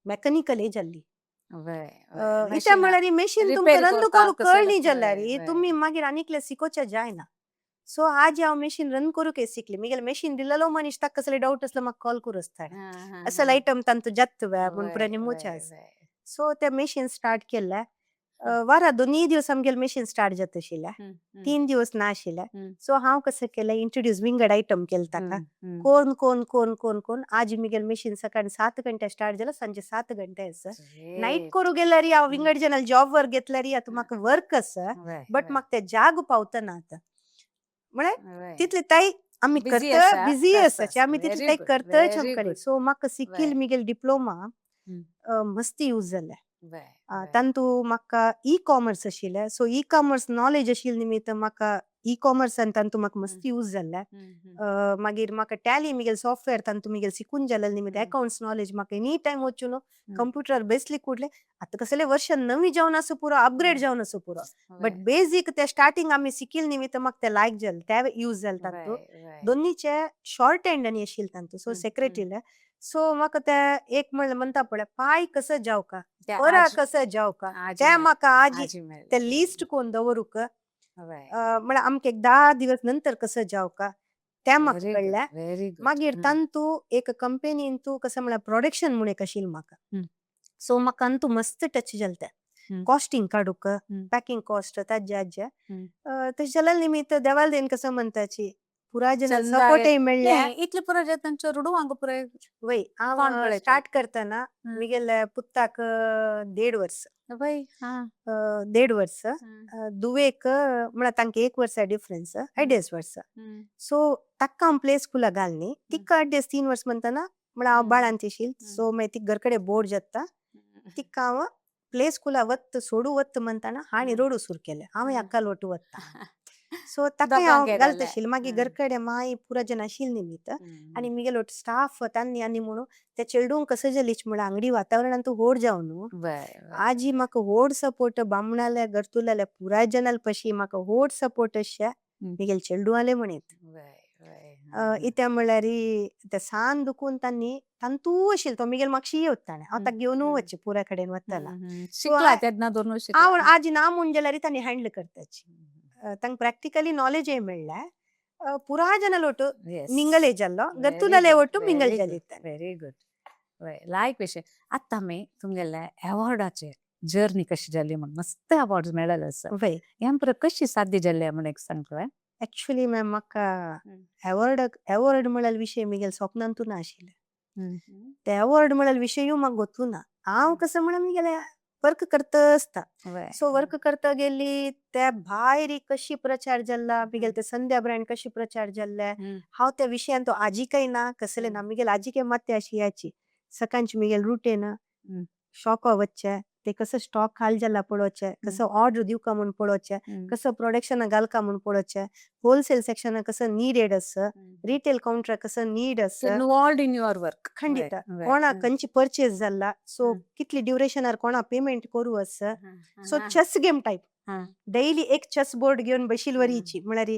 मेकॅनिकल जाल्ली, इत्या म्हळ्यार मशीन तुमकां रन करूंक कळनी जाल्यार तुमी मागीर आनीकले शिकोवच्या जायना. सो आज हांव मशीन रन करूंक शिकली. म्हगेलें मशीन दिलेलो मनीस ताका कसले डावट आसलो म्हाका कॉल करूं आसता, असले आयटम तांतू जाता म्हूण पुराय निमोचे आसा. सो तें मशीन स्टार्ट केलें, वारा दोनीय दिवस आमगेलें मशीन स्टार्ट जाता आशिल्लें, 3 दिवस ना आशिल्लें. सो हांव कसं केलें, इंट्रोड्यूस विंगड आयटम केलें ताका, कोण कोण कोण कोण कोण. आज मिगेल मशीन सकाळी 7 घंटे स्टार्ट जाला, संजे 7 घंटे आसा. नायट करूं गेल्यार हांव विंगड जनाल जॉब वर घेतल्यार आतां म्हाका वर्क आसा, बट म्हाका ते जाग पावतना आतां म्हळ्यार तितले ताई आमी करता, बिजी आसा आमी, तितले ताई करताच आमकां. सो म्हाका सिकील मिगेल डिप्लोमा मस्ती यूज जालें. तांतू म्हाका ई कॉमर्स आशिल्लें, सो ई कॉमर्स नॉलेज आशिल्लें निमित्त म्हाका ई कॉमर्सान तांतू म्हाका मस्ती यूज जाल्लें. मागीर म्हाका टॅली मिगेल सॉफ्टवेअर तांतू मिगेल शिकून जालें निमित्त अकाउंट्स नॉलेज म्हाका एनी टायम वचून कंप्युटर बेसली कुडले. आतां कसले वर्शन नवी जावन आसा पुरो, अपग्रेड जावन आसा पुरो, बट बेजीक ते स्टार्टिंग आमी शिकील निमित्त म्हाका ते लायक जालें, ते यूज जालें. तांतू दोन्हीचे शॉर्ट हँड आनी आशिल्लें तांतू, सो सेक्रेटरीले. सो म्हाका ते एक म्हणल्यार म्हणटा पळय, पाय कसो जावका बरा कसो जावका, ते म्हाका आज ते लिस्ट कोण दवरूक, म्हळ्यार आमकां एक 10 दिवस नंतर कसं जावका ते म्हाका कळ्ळें. मागीर तांतू एक कंपनीन तूं कसं म्हळ्यार प्रोडक्शन म्हूण एक आशिल्लें म्हाका, सो म्हाका अंतू मस्त टच जालें तें कॉस्टिंग काडूक, पॅकिंग कॉस्ट ताजे आजे. तशें जाल्या निमित्त देवाल देन कसं म्हणटाची पुराय जन सपोर्टय मेळ्ळें. इतले पुराय तांच्या रुडवांक पुराय वय, हांव स्टार्ट करतना मिगेले पुत्ताक 1.5 वर्स. वय. 1.5 वर्स, दुवेक म्हळ्यार तांकां एक वर्सा डिफरन्स, 2.5 वर्स. सो ताका हांव प्ले स्कुला घालनी, तिका अड्डेस 3 वर्स म्हणतना म्हळ्यार हांव बाळांत आशिल्लें. सो मागीर तिका घरकडेन बोर जाता, तिका हांव प्ले स्कुला वत सोडू वत म्हणतना हांणी रोडू सुरू केलें, हांव अक्काल वटू वता. सो ताका हांव घालता आशिल्लें. मागीर घरकडेन माय पुरा जन आशिल्लें निमित्त आनी मिगेलो स्टाफ तांणी आनी म्हणून ते चेडूंक कसं जालीच म्हळ्यार आंगडी वातावरणांत व्हड जावन न्हू. आजी म्हाका व्हड सपोर्ट, बामणाल्या घरतुल्याल्या पुराय जनाल पशी म्हाका व्हड सपोर्ट अशें मिगेल चेडूआले म्हणीत. इत्या म्हळ्यार ते सान दुखून तांणी तांतू आशिल्लो तो मिगेल मागशी येवता, हांव ताका घेवन वचचें पुराय कडेन वतना. शिकला तेन्ना दोन. हांव आजी ना म्हूण जाल्यार तांणी हँडल करताची, तांकां प्रॅक्टिकली नॉलेजय मेळ्ळें. पुराय जनाल ಒಟ್ಟು मिंगल जाल्लो, घरतुलाले ಒಟ್ಟು मिंगल जाली. व्हेरी गुड, वय, लायक विशय. आतां आमी तुमगेले अवॉर्डाचे जर्नी कशी जाली म्हण, मस्त अवॉर्ड मेळ्ळेले आसा, हें पुरो कशी साध्य जाल्लें म्हण एक सांगता? एक्चुअली मॅम, म्हाका अवॉर्ड अवॉर्ड म्हळ्यार विशय मिगेल स्वप्नांतू ना आशिल्लें. ते अवॉर्ड म्हळ्यार विशयूय म्हाका गोत्तू ना. हांव कसो म्हळ्यार मुगेलें वर्क करता आसता. सो वर्क करता गेली त्या भायर कशी प्रचार जाल्ला मिगेले ते संध्या ब्रँड कशी प्रचार जाल्ले, हांव त्या विशयान तो आजी काय ना कसले ना. मिगेले आजी काय मात्ते अशी याची सकाळची मिगेल रुटेन शॉपा वच्चे, ते कसं स्टॉक खाली जाला पळोवचे, कसं ऑर्डर दिवका म्हूण पळोवचे, कसं प्रोडक्शन घालका म्हूण पळोवचे, होलसेल सेक्शन कसं नीडेड आसा, रिटेल काउंटर कसं नीड आसा. Involved in your work. खंडित. कोणा खंयची परचेस जाला, सो कितली ड्युरेशनार कोणा पेमेंट करू आसा. So chess game type, daily एक चेस बोर्ड घेवन बशील वरीची, म्हळ्यार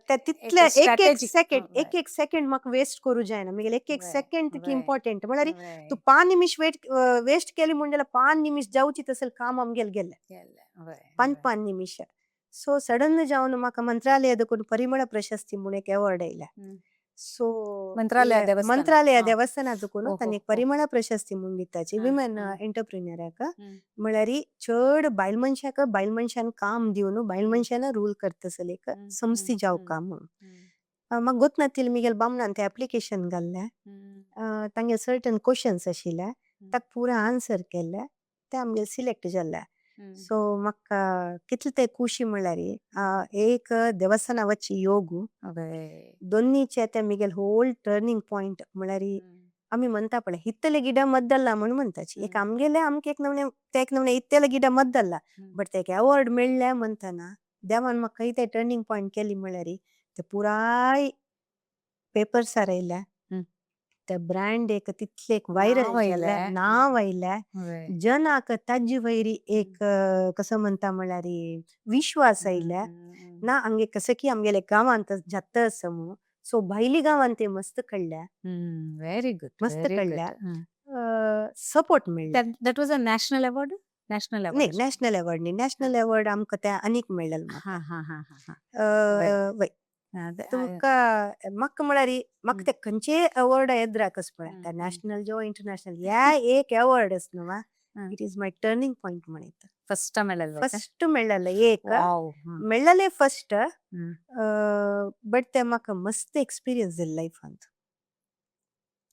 त्या तितले एक एक सेकंड, एक एक सेकंड म्हाका वेस्ट करू जायना. मिगेले एक एक सेकंड तितली इम्पॉर्टंट. म्हळ्यार तूं 5 निमिश वेस्ट केली म्हूण जाल्यार 5 निमिश जावची तसले काम आमगेले गेले, 5 5 निमिश. सो सडन जावन म्हाका मंत्रालय देखून परिमळ प्रशस्ती म्हूण एक अवॉर्ड आयल्या. सो मंत्रालय देवस्थान, मंत्रालय देवस्थाना देखून तांणी एक परिमळ प्रशस्ती म्हूण दिताची विमेन एंटरप्रिन्युअराक. म्हळ्यार चड बायल मनशाक बायल मनशान काम दिवन बायल मनशान रूल करतसले एक संस्थी जावका म्हूण. म्हाका गोत नातिल्लें मिगेल बामणान तें एप्लिकेशन घाल्लें. तांगे सर्टन क्वेश्चन्स आशिल्ले, ताका पुरा आन्सर केल्ले, ते आमगेले सिलेक्ट जाल्ले. सो म्हाका कितले ते खुशी म्हळ्यार एक देवस्थाना वच्ची योग, दोन्नीचे ते मिगेल होल टर्निंग पॉयंट. म्हळ्यार आमी म्हणता पळय हित्तले गिड मद्दल्ला म्हूण म्हणताची, एक आमगेले आमकां एक नवने ते एक नवने इत्तेले गिड मद्दल्ला, बट ते एक अवॉर्ड मेळ्ळे म्हणतना देवान म्हाका ते टर्निंग पॉयंट केली. म्हळ्यार ते पुराय पेपर्सार आयल्या, ते ब्रँड एक तितले एक व्हायरल जाले, नांव आयलें जनाक, ताजे वयरी एक कसो म्हणता म्हळ्यार विश्वास आयले ना आमगे कसं की आमगेले गांवांत जाता आसा म्हणून. सो भायली गांवांत ते मस्त कळ्ळ्या. Very good. मस्त कळ्ळ्या, सपोर्ट मेळ्ळा. That was a national award? National नाही, नॅशनल अवॉर्ड न्ही. नॅशनल अवॉर्ड आमकां ते आनीक मेळ्ळेलें. वय तुमकां म्हाका म्हळ्यार म्हाका ते खंयचेय अवॉर्ड येद्राकच पळय, नॅशनल जो इंटरनॅशनल, ह्या एक अवॉर्ड आसा न्हू, it is my turning point म्हणीत. फर्स्ट मेळ्ळें? फर्स्ट मेळ्ळेलें, एक मेळ्ळेलें फर्स्ट, बट ते म्हाका मस्त एक्सपिरियन्स दिले लायफांत.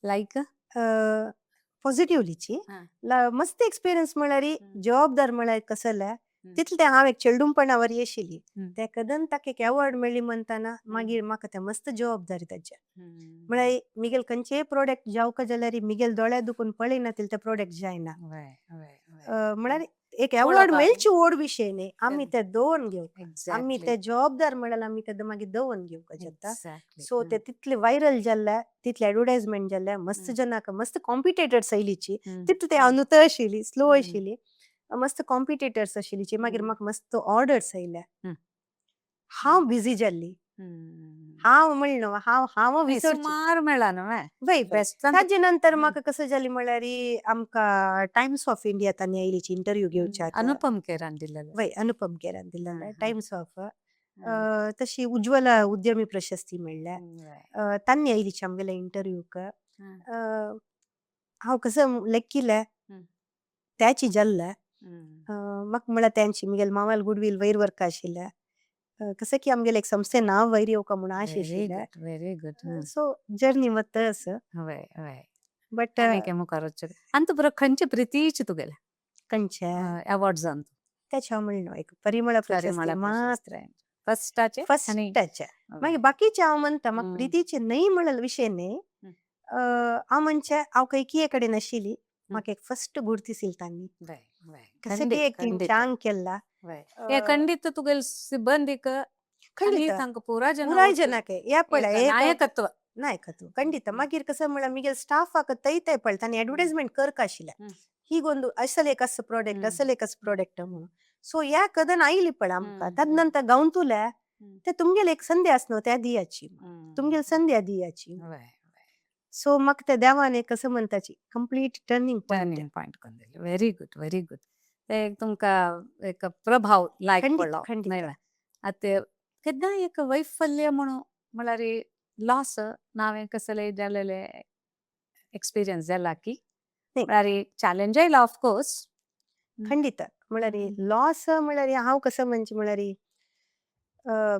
लायक? पॉझिटिव्हलीची मस्त एक्सपिरियन्स. म्हळ्यार जबाबदार म्हळ्यार कसले तितले ते हांव एक चेडूमपणा वरी आशिल्ली, ते कदन ताका एक अवॉर्ड मेळ्ळी म्हणतना मागीर म्हाका ते मस्त जबाबदारी ताचे. म्हळ्यार मिगेल खंयचेय प्रोडक्ट जावका जाल्यार मिगेल दोळे दुखून पळयना ते प्रोडक्ट जायना. म्हळ्यार एक अवॉर्ड मेळची व्हड विशय न्ही, आमी ते दवरून घेवप, आमी ते जबाबदार म्हळ्यार आमी ते मागीर दवरून घेवपाक जाता. सो ते तितले व्हायरल जाल्ले, तितले एडवर्टायजमेंट जाल्ले, मस्त जनाक मस्त कॉम्पिटेटर्स आयलीची. तितले ते हांव नुत आशिल्ली, स्लो आशिल्ली, मस्त कॉम्पिटेटर्स आशिल्लीची. मागीर म्हाका मस्त ऑर्डर्स आयले, हांव बिजी जाल्ली. हांव म्हणलो हांव हांव विसरची सुमार मेळ्ळा न्हू. वय. बेस्ट. ताजे नंतर म्हाका कसं जालें म्हळ्यार आमकां टायम्स ऑफ इंडिया तांणी आयलीची इंटरव्यू घेवच्याक. अनुपम खेरान दिलेलो? वय, अनुपम खेरान दिलेले टायम्स ऑफ. तशी उज्ज्वला उद्यमी प्रशस्ती मेळ्ळ्या, तांणी आयलीची आमगेले इंटरव्यूक. हांव कसं लेक्किलें त्याची जाल्लें म्हाका म्हळ्यार तेंची मिगेल मावाल गुडवील वयर वर्क आशिल्लें, कसं की आमगेले एक संस्थे नांव वयर येवका म्हूण आश आशिल्लें. Very good. सो जर्नी वता आसा. वय वय. बट आनी मुखार वचूं आनी तूं बरो खंयचे प्रितीची तुगेले खंयचे अवॉर्ड्स त्याच्या हांव म्हणलो एक परिमळ प्रशस्ती मात्र. फर्स्टाचे? फर्स्टाचे. मागीर बाकीचे हांव म्हणटा म्हाका प्रितीचे न्हय म्हणलें विशय न्ही, हांव म्हणचे हांव खंयकीय कडेन आशिल्ली, म्हाका एक फर्स्ट गुर्तिसिल तांणी कसं की एक चांग केल्ला. हे खंडित तुगेले सिब्बंदीक. खंडित. तांकां पुरा जन पुराय जनाक या पळय. नायकत्व. नायकत्व खंडित. मागीर कसं म्हळ्यार मिगेल स्टाफाक तै तै पळय तांणी एडवर्टायजमेंट करका आशिल्लें, ही गोंदू असल एक असं प्रोडक्ट, असल एक असं प्रोडक्ट म्हणून. सो या कदन आयली पळय आमकां, तद नंतर गावतुले ते तुमगेले एक संध्या आस न्हू त्या दियाची, तुमगेले संध्या दियाची. सो म्हाका ते देवान एक कसं म्हणताची complete turning point. Turning point कोन. Very good, very good. ते एक तुमकां एक प्रभाव लायक पडलो. खंडित. आतां केन्ना एक वैफल्य म्हणून म्हळ्यार लॉस नांवें कसले जालेले एक्सपिरियन्स जाला की म्हळ्यार चॅलेंज आयला ऑफकोर्स? खंडित. म्हळ्यार लॉस म्हळ्यार हांव कसं म्हणचे म्हळ्यार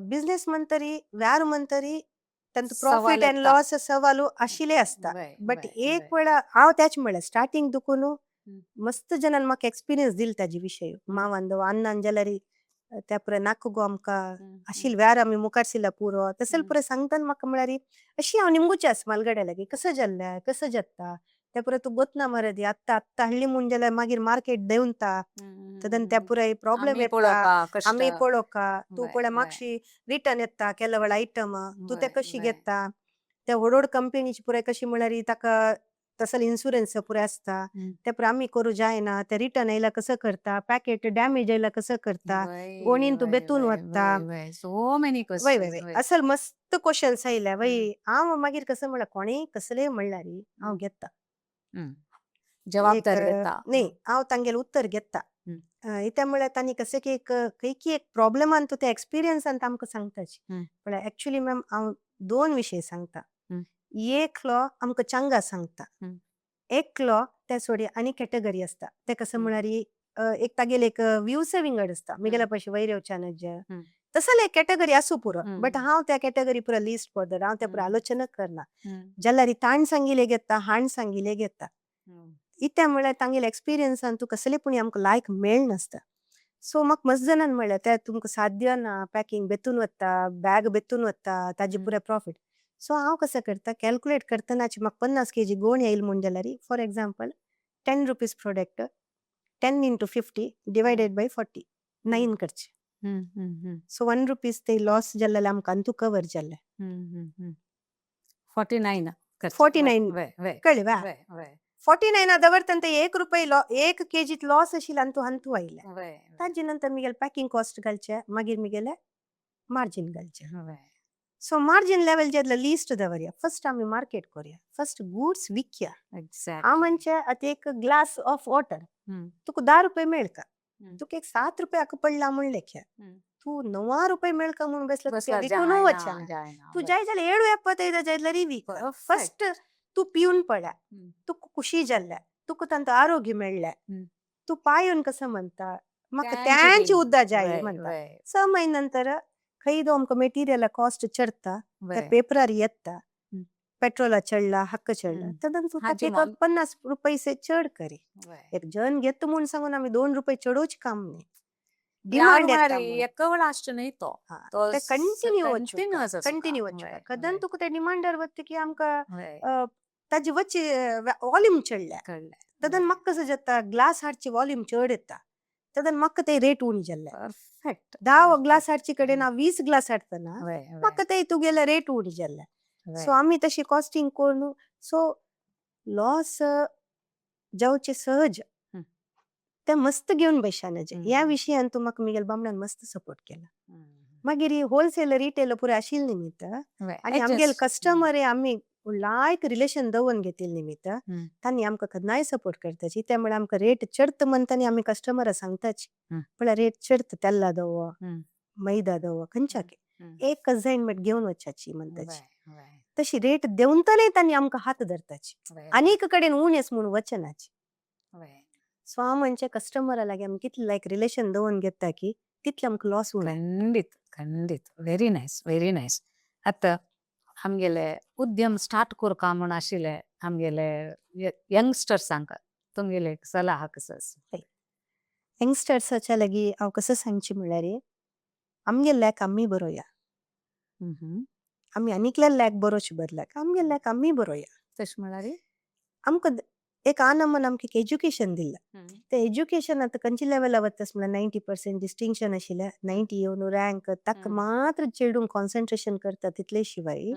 बिझनेस म्हणतरी व्यार म्हणतरी तांचो सवाल प्रॉफिट अँड येता. लॉस सवाल आशिल्ले आसता. बट एक वेळा हांव त्याच म्हळ्यार स्टार्टिंग दुकून मस्त जणान म्हाका एक्सपिरियन्स दिल ताजे विशय. मावान दव अण्णान जाल्यार त्या पुराय नाका गो आमकां आशिल व्यार आमी मुखारशिला पुरो तसल पुराय सांगताना म्हाका म्हळ्यार अशी हांव निमगुचें आसा म्हालगड्या लागीं कसं जाल्लें कसं जाता त्या पुराय तूं गोतना मरे दी आत्तां आत्तां हाडली म्हूण जाल्यार मागीर मार्केट देंवता तदन त्या पुराय प्रॉब्लेम आमी येता. पळोवपा कश्ट. आमी पळोवका तूं पळय वय वय मातशी रिटर्न येता केल्या आयटम तूं ते वय कशी वय घेता त्या व्हड व्हड कंपनीची पुराय कशी म्हळ्यार ताका तसले इन्शुरन्स पुराय आसता ते पुराय आमी करूं जायना ते रिटर्न येयला कसं करता पॅकेट डॅमेज येयला कसं करता वय गोणीन तूं वय बेतून वय वता. वय वय सो मेनी वय वय क्वेश्चन्स. वय वय. असल मस्त क्वेश्चन्स आयले वय. हांव मागीर कसं म्हळ्यार कोणेय कसलेय म्हणल्यार हांव घेता एक जबाबदारी घेता. न्ही हांव तांगेलें उत्तर घेता. इत्या म्हळ्यार तांणी कशें की एक खंयकी एक प्रॉब्लमान तूं त्या एक्सपिरियन्सान आमकां सांगताची. म्हळ्यार एक्चुली मॅम हांव दोन विशय सांगता. एकलो आमकां चांगा सांगता. एकलो त्या सोडी आनी कॅटेगरी आसता ते कसं म्हळ्यार एक तागेले एक व्यूज विंगड आसता मिगेल्या पयशे वयर येवच्यान जे तसले एक कॅटेगरी आसूं पुरो. बट हांव त्या कॅटेगरी पुरो लिस्ट पडदर हांव त्या पुरो आलोचना करना. जाल्यार ताण सांगिले घेता हाण सांगिले घेता. इत्या म्हळ्यार तांगेले एक्सपिरियन्सान तूं कसले पूण आमकां लायक मेळनासता. सो म्हाका मस्त जाणान म्हळ्यार ते तुमकां साध्य ना पॅकिंग बेतून वता बॅग बेतून वता ताजे पुराय प्रॉफीट. सो हांव कसं करता कॅल्कुलेट करतनाची म्हाका 50 केजी गोण येयल म्हूण जाल्यार for example ₹10 product 10 into 50 divided by 49 करचे. सो ₹1 ते लॉस जाल्ले आमकां अंतू कवर जाल्ले. 49 करचे. 49. वय वय. कळ्ळें वा? वय वय. 49 दवरतना ते 1 रुपये लॉ 1 केजीत लॉस आशिल्लो आनी तूं अंतू आयले. वय ताजे नंतर मिगेले पॅकिंग कॉस्ट घालचे मागीर मिगेले मार्जीन घालचे. सो मार्जीन लेवल जेदला लीस्ट दवरया फर्स्ट आमी मार्केट करया फर्स्ट गुड्स विकया. हांव म्हणचे आतां एक ग्लास ऑफ वॉटर तुका ₹10 मेळका. तुका एक ₹7 हाका पडला म्हूण लेख्या. तूं ₹9 मेळका म्हूण बसला तुका बसल्यार विकून जायना वचना. जायना. तूं जाय जाल्यार 7.75 जाय जाल्यार वीक. फर्स्ट तूं पिवन पळय. तुका खुशी जाल्ले तुका तांचो आरोग्य मेळ्ळें. तूं पायोन कसं म्हणटा म्हाका त्यांची उद्दा जाय म्हणटा. 6 म्हयने नंतर खंय दो आमकां मेटिरियला कॉस्ट चडता त्या पेपरार येता पेट्रोला चडला हक्क चडला तदन तूं ताका एक 50 रुपये चड करी. एक जण घेता म्हूण सांगून आमी ₹2 चडोवचें काम न्ही. डिमांड येता म्हणून. एका वेळा आसचें न्ही तो. ते कंटिन्यू वचूंक कंटिन्यू वचूंक कदन तुका ते डिमांडार वता की आमकां ताजी वच्ची वॉल्यूम चडल्या. तदन म्हाका कसं जाता ग्लास हाडची वॉल्यूम चड येता तदन म्हाका ते रेट उणी जाल्ले. परफेक्ट. 10 ग्लास हाडचे कडेन हांव 20 ग्लास हाडटना म्हाका ते तुगेले रेट उणी जाल्ले. सो आमी तशी कॉस्टिंग करून सो लॉस जावचे सहज ते मस्त घेवन बसशानाचे. ह्या विशयान तूं म्हाका मिगेल बामणान मस्त सपोर्ट केला. मागीर होलसेलर रिटेलर पुराय आशिल्ले निमित्त आनी आमगेले कस्टमर आमी लायक रिलेशन दवरून घेतिल्ले निमित्त तांणी आमकां केन्नाय सपोर्ट करताची. त्या मुळे आमकां रेट चडत म्हणटा आमी कस्टमरा सांगताची म्हळ्यार रेट चडत तेल्ला दवो मैदा दवो खंयच्याक एक कन्साइनमेंट घेवन वचाची म्हणटाची. तशी रेट देंवतले तांणी आमकां हात धरताची आनीक कडेन उणेस म्हूण वचनाची. सो हांव म्हणचे कस्टमरा लागीं आमी कितले लायक रिलेशन दवरून घेता की तितले आमकां लॉस उणो. खंडीत खंडीत व्हेरी नायस व्हेरी नायस. आतां आमगेले उद्यम स्टार्ट करका म्हूण आशिल्ले आमगेले यंगस्टर्सांक तुमगेले सलाह कसो आसा? यंगस्टर्साच्या लागीं हांव कसं सांगचें म्हळ्यार आमगे लेक आमी बरोवया. आमी आनीकल्या लेक बरोवचे बदलाक आमगे लेक आमी बरोवया. तशें म्हळ्यार? आमकां एक आनमन आमकां एक एज्युकेशन दिलां तें एज्युकेशन आतां खंयच्या लेवला वता म्हळ्यार 90% डिस्टिंक्शन आशिल्लें 90 येवन रँक ताका मात्र चेडूंक कॉन्सन्ट्रेशन करता तितले शिवाय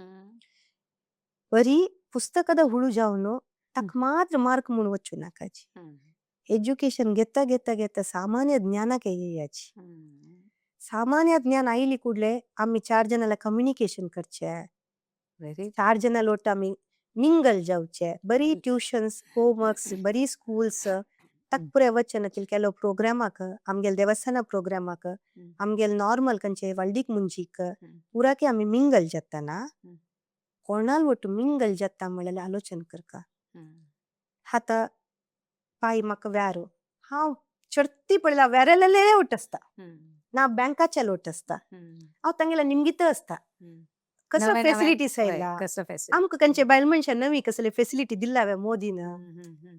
बरी पुस्तकां हुळू जावन ताका मात्र मार्क म्हूण वचूं नाकाची. एज्युकेशन घेता घेता घेता सामान्य ज्ञानाक येयाची. सामान्य ज्ञान आयली ಕೂಡಲೇ आमी चार जणांला कम्युनिकेशन करचे. व्हेरी. चार जणां लोट आमी मिंगल जावचे. बरी ट्युशन्स होमवर्क्स बरी स्कूल्स ताका पुराय वचनातील ಕೆಲವು प्रोग्रामाक आमगेले देवस्थाना प्रोग्रामाक आमगेले नॉर्मल खंयचे वल्डीक मुंजीक पुराके आमी मिंगल जाताना कोणाल ಒಟ್ಟು मिंगल जाता म्हळ्यार आलोचन करका. आतां पाय म्हाका व्यारो हांव चडती पळयला व्यारेलेले लोट आसता ना बँकाचे लोट आसता हांव तांगेले निमगित आसता. कसो नवे नवे फेसिलिटीज वय आयला, कसं फॅसिलिटी. आमकां खंयचे बायल मनशां नवी कसले फेसिलिटी दिल्ला मोदीन,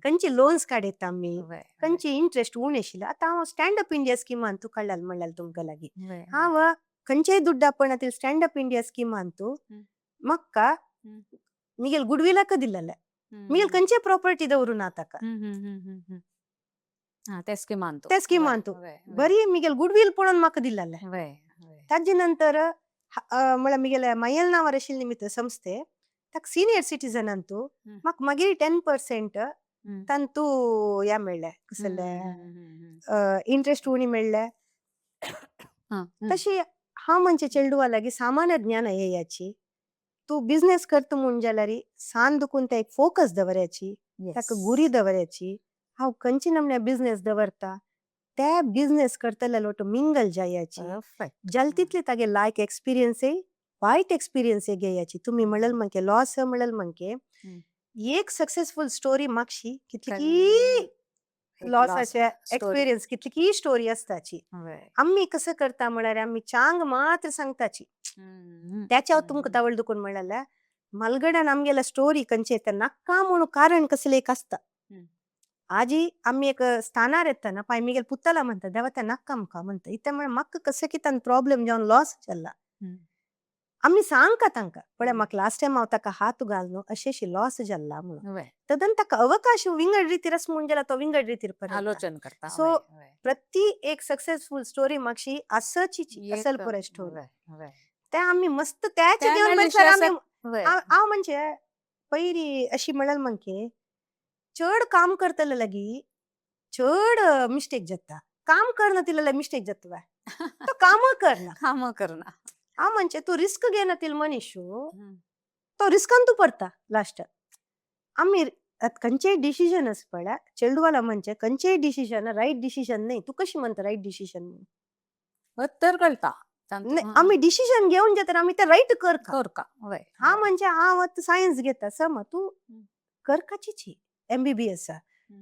खंयचे लोन्स काडयता आमी, वय वय खंयचे इंट्रस्ट उणें आशिल्ले. आतां हांव स्टँड अप इंडिया स्किमान तूं काडलाल म्हणल्यार तुमकां लागीं. हांव खंयचेय दुड्डा पण स्टँड अप इंडिया स्किमान तूं म्हाका मिगेल गुडविलाक दिल्लेले, मिगेल खंयचे प्रॉपर्टी दवरून ना ताका. हा, त्या स्किमान तूं. त्या स्किमान तूं बरी मिगेल गुडवील पळोवन म्हाका दिल्लेले. वय वय ताजे नंतर म्हळ्यार मिगेले मयल नांवार आशिल्ले निमित्त संस्थे ताका सिनियर सिटीजनान तूं म्हाका मागीर 10% तांतू हें मेळ्ळें, कसलें इंट्रस्ट उणी मेळ्ळें. तशी हांव म्हणजे चेडवा लागीं सामान्य ज्ञान येयाची. तूं बिझनेस करता म्हूण जाल्यार सान दुखून ते एक फोकस दवरयाची, ताका गुरी दवरयाची. हांव खंयचे नमन्या बिझनेस दवरता त्या बिझनेस करतल्या लोट मिंगल जायाची. जाल तितले तागे लायक एक्सपिरियन्सय वायट एक्सपिरियन्सय घेयाची. तुमी म्हणल मंके लॉस म्हणल मंके एक सक्सेसफुल स्टोरी मागशी कितली लॉसाचे एक्सपिरियन्स, कितली स्टोरी आसताची. आमी कसं करता म्हळ्यार आमी चांग मात्र सांगताची. त्याच्यावर तुमकां तवळ दुखून म्हणलें मलगडान आमगेला स्टोरी खंयचे येता नाका म्हणून कारण कसलें एक आसता. आजी आमी एक स्थानार येतना पाय मिगेल पुतला म्हणटा देवा त्या नाका आमकां म्हणटा इत्या म्हळ्यार म्हाका कसं कितें प्रॉब्लेम जावन लॉस जाला. आमी सांगका तांकां पळय म्हाका लास्ट टायम हांव ताका हात घाल न्हू अशें लॉस जाला म्हणून. तदन ताका अवकाश विंगड रितीर आसा म्हूण जाल्यार तो विंगड रितीर पळयता. आलोचन करता. सो प्रति एक सक्सेसफुल स्टोरी मागशी आसचीची असल पुराय स्टोरी ते आमी मस्त त्याचे घेवन म्हणसर आमी हांव म्हणजे पयली अशी म्हणल मंके चड काम करतले लागी चड मिस्टेक जाता, काम करना तितले मिस्टेक जाता, तो काम करना. काम करना. हांव म्हणजे तूं रिस्क घेना तितलो मनीस तो रिस्कान तूं पडता लास्ट. आमी आतां खंयचेय डिसिजन आसा पळय चेडवाला म्हणजे खंयचेय डिसिजन रायट डिसिजन न्हय. तूं कशी म्हणटा रायट डिसिजन? तर कळटा. आमी डिसिजन घेवन जाता आमी ते रायट करका. करका वय. हांव म्हणजे हांव आतां सायन्स घेता सम तूं करकाचीची एमबीबीएस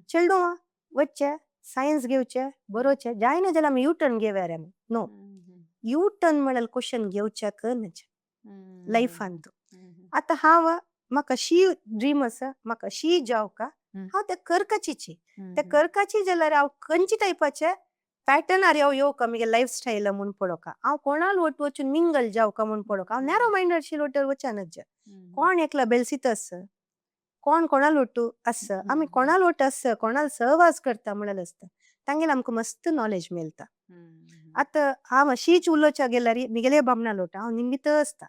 चेडूं वच्चें सायन्स घेवचें बरोवचें जायना जाल्यार आमी यू टर्न घेवया रे. नो, यू टर्न म्हळ्यार क्वेश्चन घेवच्याक न्हय लायफान तूं. आतां हांव म्हाका अशी ड्रीम आसा, म्हाका अशी जावका, हांव ते करकाचीची. ते करकाची जाल्यार हांव खंयचे टायपाचे पॅटर्नार हांव येवका म्हगे लायफ स्टायल म्हूण पळोवका, हांव कोणाल वट वचून मिंगल जावका म्हूण पळोवका. हांव नॅरो मायंडेड वटर वचनच. कोण एकला बेलसीत आस, कोण कोणाल वट्टू आस, आमी कोणाल वट आस, कोणाल सहवास करता म्हणल्यार आसता तांगेले आमकां मस्त नॉलेज मेळटा. आतां हांव अशीच उलोवच्या गेल्यार मिगेले बामणा लोटा हांव निमित्त आसता.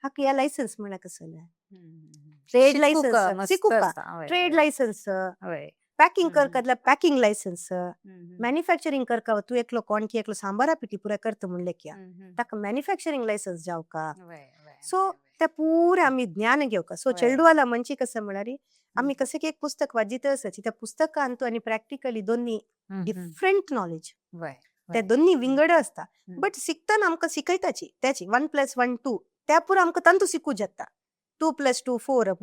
हाका ह्या लायसन्स म्हळ्यार कसलें ट्रेड लायसन्स शिकूका, ट्रेड लायसन्स, पॅकिंग करका जाल्यार पॅकिंग लायसन्स, मॅन्युफॅक्चरींग करका तूं एकलो कोण की एकलो सांबारा पिटी पुराय करता म्हणलें की ताका मॅन्युफॅक्चरींग लायसन्स जावका. सो ते पुरे आमी ज्ञान घेवका. सो चेडवाला म्हणजे कसं म्हळ्यार आमी कशें की एक पुस्तक वाचित आसाची त्या पुस्तकान तूं आनी प्रॅक्टिकली दोन्ही डिफरंट नॉलेज, ते दोन्ही विंगड आसता. बट शिकतना आमकां शिकयताची त्याची 1 + 1 2 त्या पुरो आमकां तांतू शिकू जाता, 2 + 2 4.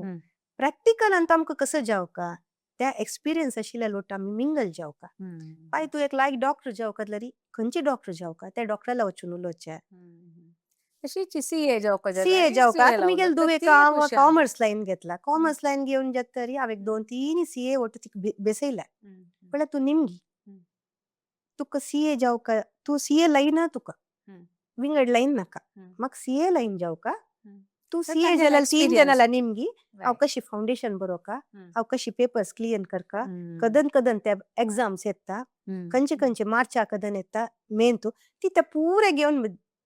प्रॅक्टिकलान आमकां कसं जावका त्या एक्सपिरियन्स आशिल्ल्या लोट आमी मिंगल जावका. पाय तूं एक लायक डॉक्टर जावका जाल्यार खंयचे डॉक्टर जावका त्या डॉक्टराला वचून उलोवचें. अशीच सीए जावका. सीए जावका. आतां मिगेल दुवेक हांव कॉमर्स लायन घेतला. कॉमर्स लायन घेवन जाता तरी हांव एक दोन तीन सीए वट तिका बेसयल्या. म्हळ्यार तूं निमगी तुका सीए जावका, तूं सीए लायन तुका विंगड लायन नाका, म्हाका सीए लायन जावका. तूं सीए जाल्यार तीन जाणां निमगी हांव कशी फावंडेशन बरोवका, हांव कशी पेपर्स क्लियर करका, कदन कदन ते एग्जाम्स येता, खंयचे खंयचे मार्चा कदन येता मेन तूं ती ते पुरे घेवन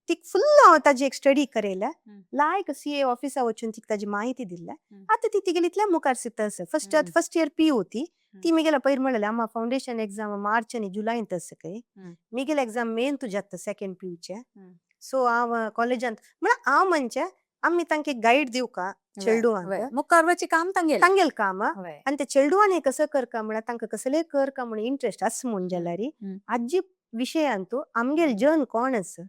तिका फुल्ल हांव ताजी एक स्टडी करयल्या. लायक सीए ऑफिसा वचून तिका ताजी माहिती दिल्या. आतां ती तिगेली इतल्या मुखार सिता आसा. फर्स्ट फर्स्ट इयर पीयू ती. ती मिगेल्या पयर म्हणलें आमा फावंडेशन एग्जाम मार्च आनी जुलयंत आसा खंय, मिगेले एग्जाम मेन तूं जाता सेकंड पीयूचे. सो हांव कॉलेजांत म्हळ्यार हांव म्हणजे आमी तांकां गायड दिवका चेडवांक. मुखार वची काम तांगेलें. तांगेलें काम. आनी ते चेडवांनी कसं करका म्हळ्यार तांकां कसलें करका म्हूण इंट्रस्ट आसा म्हूण जाल्यार आजी विशयांतू आमगेले जन कोण आसा.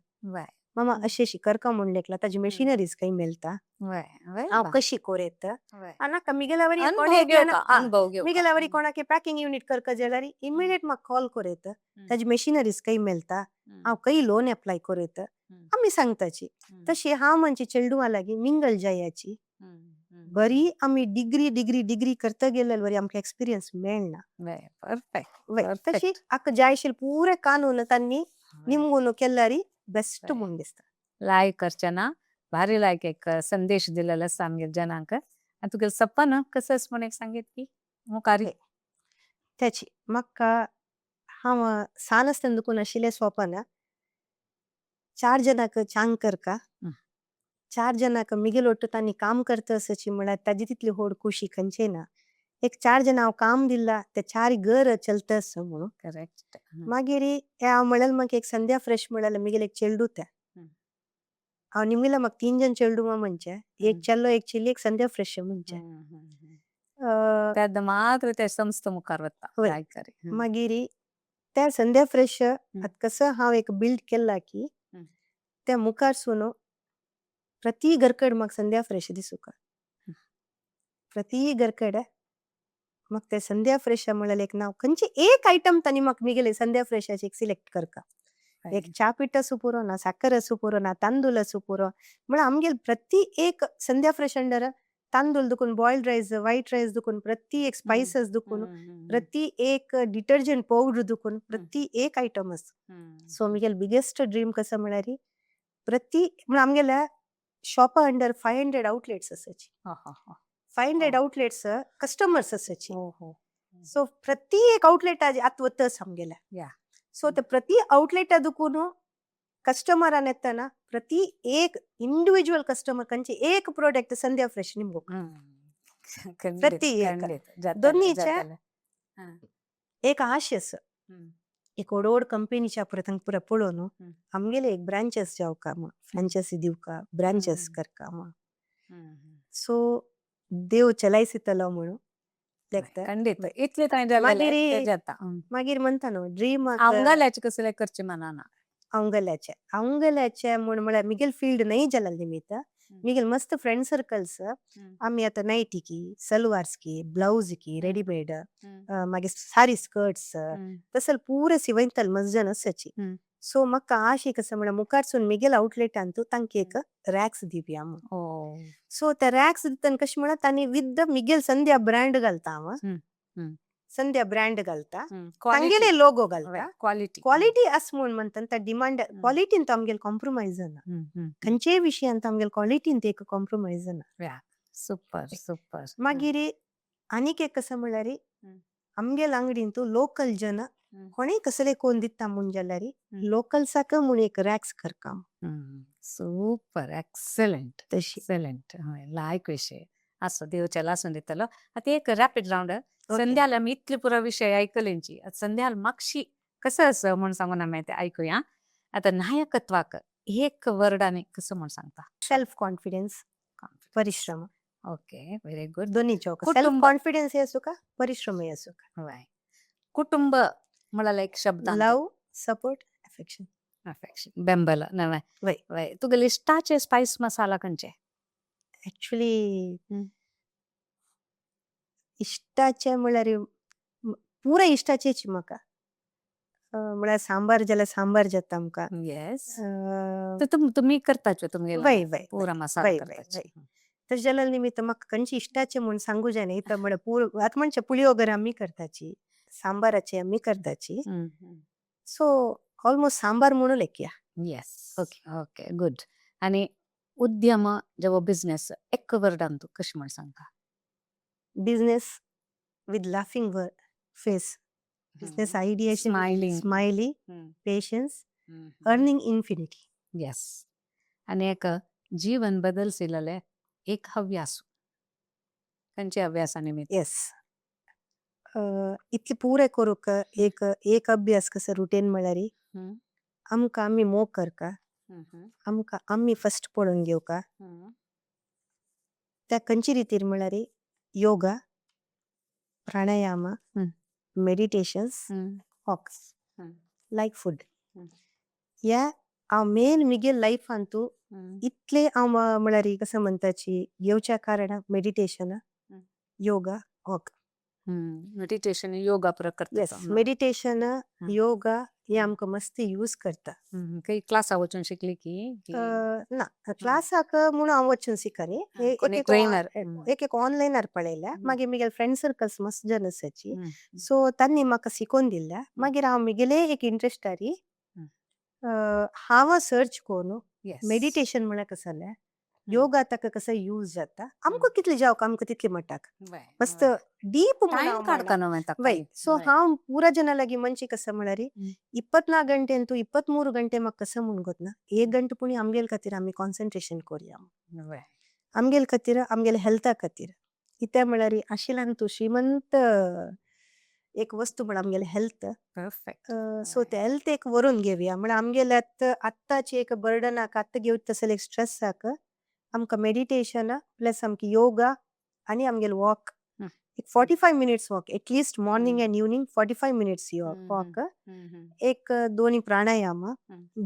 मामा अशें करका म्हूण लेखला ताजी मशिनरीज खंय मेळटा, वय वय हांव बा. कशी कोरेत आनी मिगेल्यावरी अनुभव घेवका, अनुभव घेवका. मिगेल्यावरी कोणाके पॅकिंग युनिट करका जाल्यार इमिडिएट म्हाका कॉल कोरेत, ताजी मशिनरीज खंय मेळटा, हांव खंय लोन एप्लाय कोरेत, आमी सांगताची. तशी हांव म्हणजे चेडवां लागीं मिंगल जायाची. बरी आमी डिग्री डिग्री डिग्री करता गेल्यार बरी आमकां एक्सपिरियन्स मेळना. वय, परफेक्ट. वय, तशी आका जायशील पुरे कानून तांणी निमगून केल्यारी बेस्ट म्हूण दिसता. लायक अर्चना, भारी लायक एक संदेश दिलेलो आसा आमगे जनांक. आनी तुगेलें सपन कसं आसा म्हूण एक सांगीत की मुखारी. त्याची म्हाका हांव सान आसतना दुकून आशिल्लें स्वपन चार जनांक चांग करका, चार जनांक मिगेल ಒಟ್ಟು तांणी काम करता आसाची म्हळ्यार ताजी तितली होड खुशी खंयचे ना. एक चार जण हांव काम दिला ते चार घर चलता आसा म्हणून. करेक्ट. मागीर हे हांव म्हणल्यार म्हाका एक संध्या फ्रेश म्हणल्यार मिगेल एक चेडू त्या हांव निमगिला म्हाका तीन जण चेडू म्हणजे एक चेल्लो एक चेली एक संध्या फ्रेश म्हणजे. तेन्ना मात्र ते संस्था मुखार वता. मागीर त्या संध्या फ्रेश आतां कसं हांव एक बिल्ड केला की त्या मुखार सुनो प्रति घरकड म्हाका संध्या फ्रेश दिसूका, प्रति घरकड म्हाका ते संध्या फ्रेश म्हणल्यार एक नांव खंयचे एक आयटम तांणी म्हाका मिगेले संध्या फ्रेशाचे एक सिलेक्ट करका. एक च्या पीठ आसूं पुरो ना साकर आसूं पुरो ना तांदूळ आसूं पुरो, म्हळ्यार आमगेल प्रति एक संध्या फ्रेश अंडर तांदूळ दुखून बॉयल्ड रायस व्हायट रायस दुखून प्रति एक स्पायसस दुखून प्रति एक डिटर्जंट पावडर दुखून प्रति एक आयटम आसा. सो मिगेल बिगेस्ट ड्रीम कसं म्हळ्यार प्रति म्हळ्यार आमगेल्या शॉपा अंडर 500 आउटलेट्स आसाची, 500 आउटलेट्स कस्टमर्स आसाची. सो प्रति एक आउटलेट आत वतस आमगेल्या. सो ते प्रति आउटलेट दुखून कस्टमरान येतना प्रति एक इंडिविजुअल कस्टमर खंयचे एक प्रोडक्ट संध्या फ्रेश निमगो प्रति एक दोन्हीचे एक आश आसा. एक ओडोड कंपनीच्या पुरा पुरा पळोवन आमगेले एक ब्रांचेस जावका म्हूण, फ्रांचायसी दिवका, ब्रांचेस करका म्हूण. सो देव चलायसितलो म्हणून लेखता. खंडीत इतले तांय मागीर जाता. मागीर म्हणता न्हू ड्रीम अवंगाल्याचे कसले करचे मनाना. अवंगल्याचे अवंगल्याचे म्हूण म्हळ्यार मिगेल फील्ड न्हय जाल्या निमित्त मिगेल मस्त फ्रेंड सर्कल्स आमी आतां नायटी की सलवार्स की ब्लाउज की रेडीमेड मागीर सारी स्कर्ट्स तसल पुरे सिवयतल मस्त जन आसाची. सो म्हाका आशे कसं म्हळ्यार मुखारसून मिगेल आउटलेटान तूं तांकां एक रॅक्स दिवया म्हूण. सो ते रॅक्स दितना कशें म्हळ्यार तांणी with the Miguel Sandhya brand घालता हांव, संध्या ब्रँड घालता, तांगेले लोगो घालता, क्वालिटी क्वालिटी आस म्हूण म्हणटा त्या डिमांड क्वालिटीन तो आमगेल कॉम्प्रोमायज ना, खंयचेय विशयान आमगेल क्वालिटीन एक कॉम्प्रोमायज ना. Super super. मागीर आनीक एक कसं म्हळ्यार आमगेल अंगडीन तूं लोकल जन कोणेय कसले कोण दिता म्हूण जाल्यार लोकल्साक म्हूण एक रॅक्स करका. Super, excellent. तशी एक्सलंट, हय लायक विशय आसो देव चलासून दितलो. आतां एक रॅपीड रावंड. संध्याला आमी इतले पुरो विशय आयकलेंची, आतां संध्याल मातशी कसं आसा म्हूण सांगून आमी ते आयकुया. आतां नायकत्वाक एक वर्डांनी कसं म्हूण सांगता? सेल्फ कॉन्फिडन्स, परिश्रम. Okay, very good. दोन्ही चौक सेल्फ कॉन्फिडन्स हे असो का परिश्रम हे असो का. कुटुंब म्हळ्यार एक शब्द. Love, support, affection. अफेक्शन, बेंबल नवे. वय. वय. तुगेले इश्टाचे स्पायस मसाला खंयचे? ऍक्च्युली इश्टाचे म्हळ्यार पुरा इश्टाचेच म्हाका म्हळ्यार सांबार जाल्यार सांबार जाता आमकां. येस, तुमी करताचे तुमगेले वय वय पुरा मसाला करताचे. तशें जाल्यार निमित्त म्हाका खंयचे इश्टाचे म्हूण सांगू जायना इथं म्हळ्यार पूर आतां म्हणचे पुळयोगर आमी करताची, सांबाराचे आमी करताची. सो ऑलमोस्ट सांबार म्हणून लेखया. येस, ओके ओके, गुड. आनी उद्यम जेवो बिझनेस एक वर्डान तूं कशें म्हूण सांगता? Business with laughing face, business ideation, smiling, smiley, patience, earning infinity. Yes. आनी एक जीवन बदलसिलेले एक हव्यास खंयचे अभ्यासा निमित्त? येस, इतले पुरे करूंक एक एक अभ्यास कसो रुटीन म्हळ्यार आमकां आमी मोग करका, आमकां आमी फस्ट पळोवन घेवका. त्या खंयचे रितीर म्हळ्यार योगा, प्राणायाम, मेडिटेशन्स, वॉक्स, लायक फूड, ह्या हांव मेन मिगेल लायफांतू इतले हांव म्हळ्यार कसं म्हणताची घेवच्या कारणान meditation, yoga, walk. Meditation, yoga पुरा करता. येस, मेडिटेशन, योगा हे आमकां मस्त यूज करता. काही क्लासा वचून शिकली की? ना, क्लासाक म्हणून हांव वचून शिकनी. कोणी ट्रेनर? एक एक ऑनलायनार पळयल्या. मागीर मिगेल फ्रेंड सर्कल्स मस्त जन आसाची, सो तांणी म्हाका शिकोवन दिल्या. मागीर हांव मिगेले एक इंट्रस्ट आरी हांव सर्च करून मेडिटेशन म्हळ्यार कसं जालें, योगा ताका कसं यूज जाता, आमकां कितले जावक आमकां तितले मटाक मस्त डीप. टाइम काडका न्हय ताका. वय, सो हांव ಪೂರ ಜನ ಲಾಗಿ ಮಂಚಿ ಕಸ म्हळ्यार 24 ಗಂಟೆ ಅಂತೂ 23 ಗಂಟೆ म्हाका कसं म्हूण गोतना, एक गंटे पुणी आमगेल खातीर आमी कॉन्सन्ट्रेशन करुया, आमगेल खातीर, आमगेले हेल्था खातीर. कित्याक म्हळ्यार आशिल्ल्यान तूं श्रीमंत एक वस्तू म्हळ्यार आमगेले हेल्थ. परफेक्ट. सो ते हेल्थ एक व्हरून घेवया म्हळ्यार आमगेले आत्ताची एक बर्डनाक आत्तां घेवता तसले एक स्ट्रेसाक आमकां मेडिटेशन प्लस आमकां योगा आनी आमगेले वॉक, एक 45 minutes walk at least, morning and evening 45 minutes walk, एक दोन प्राणायाम,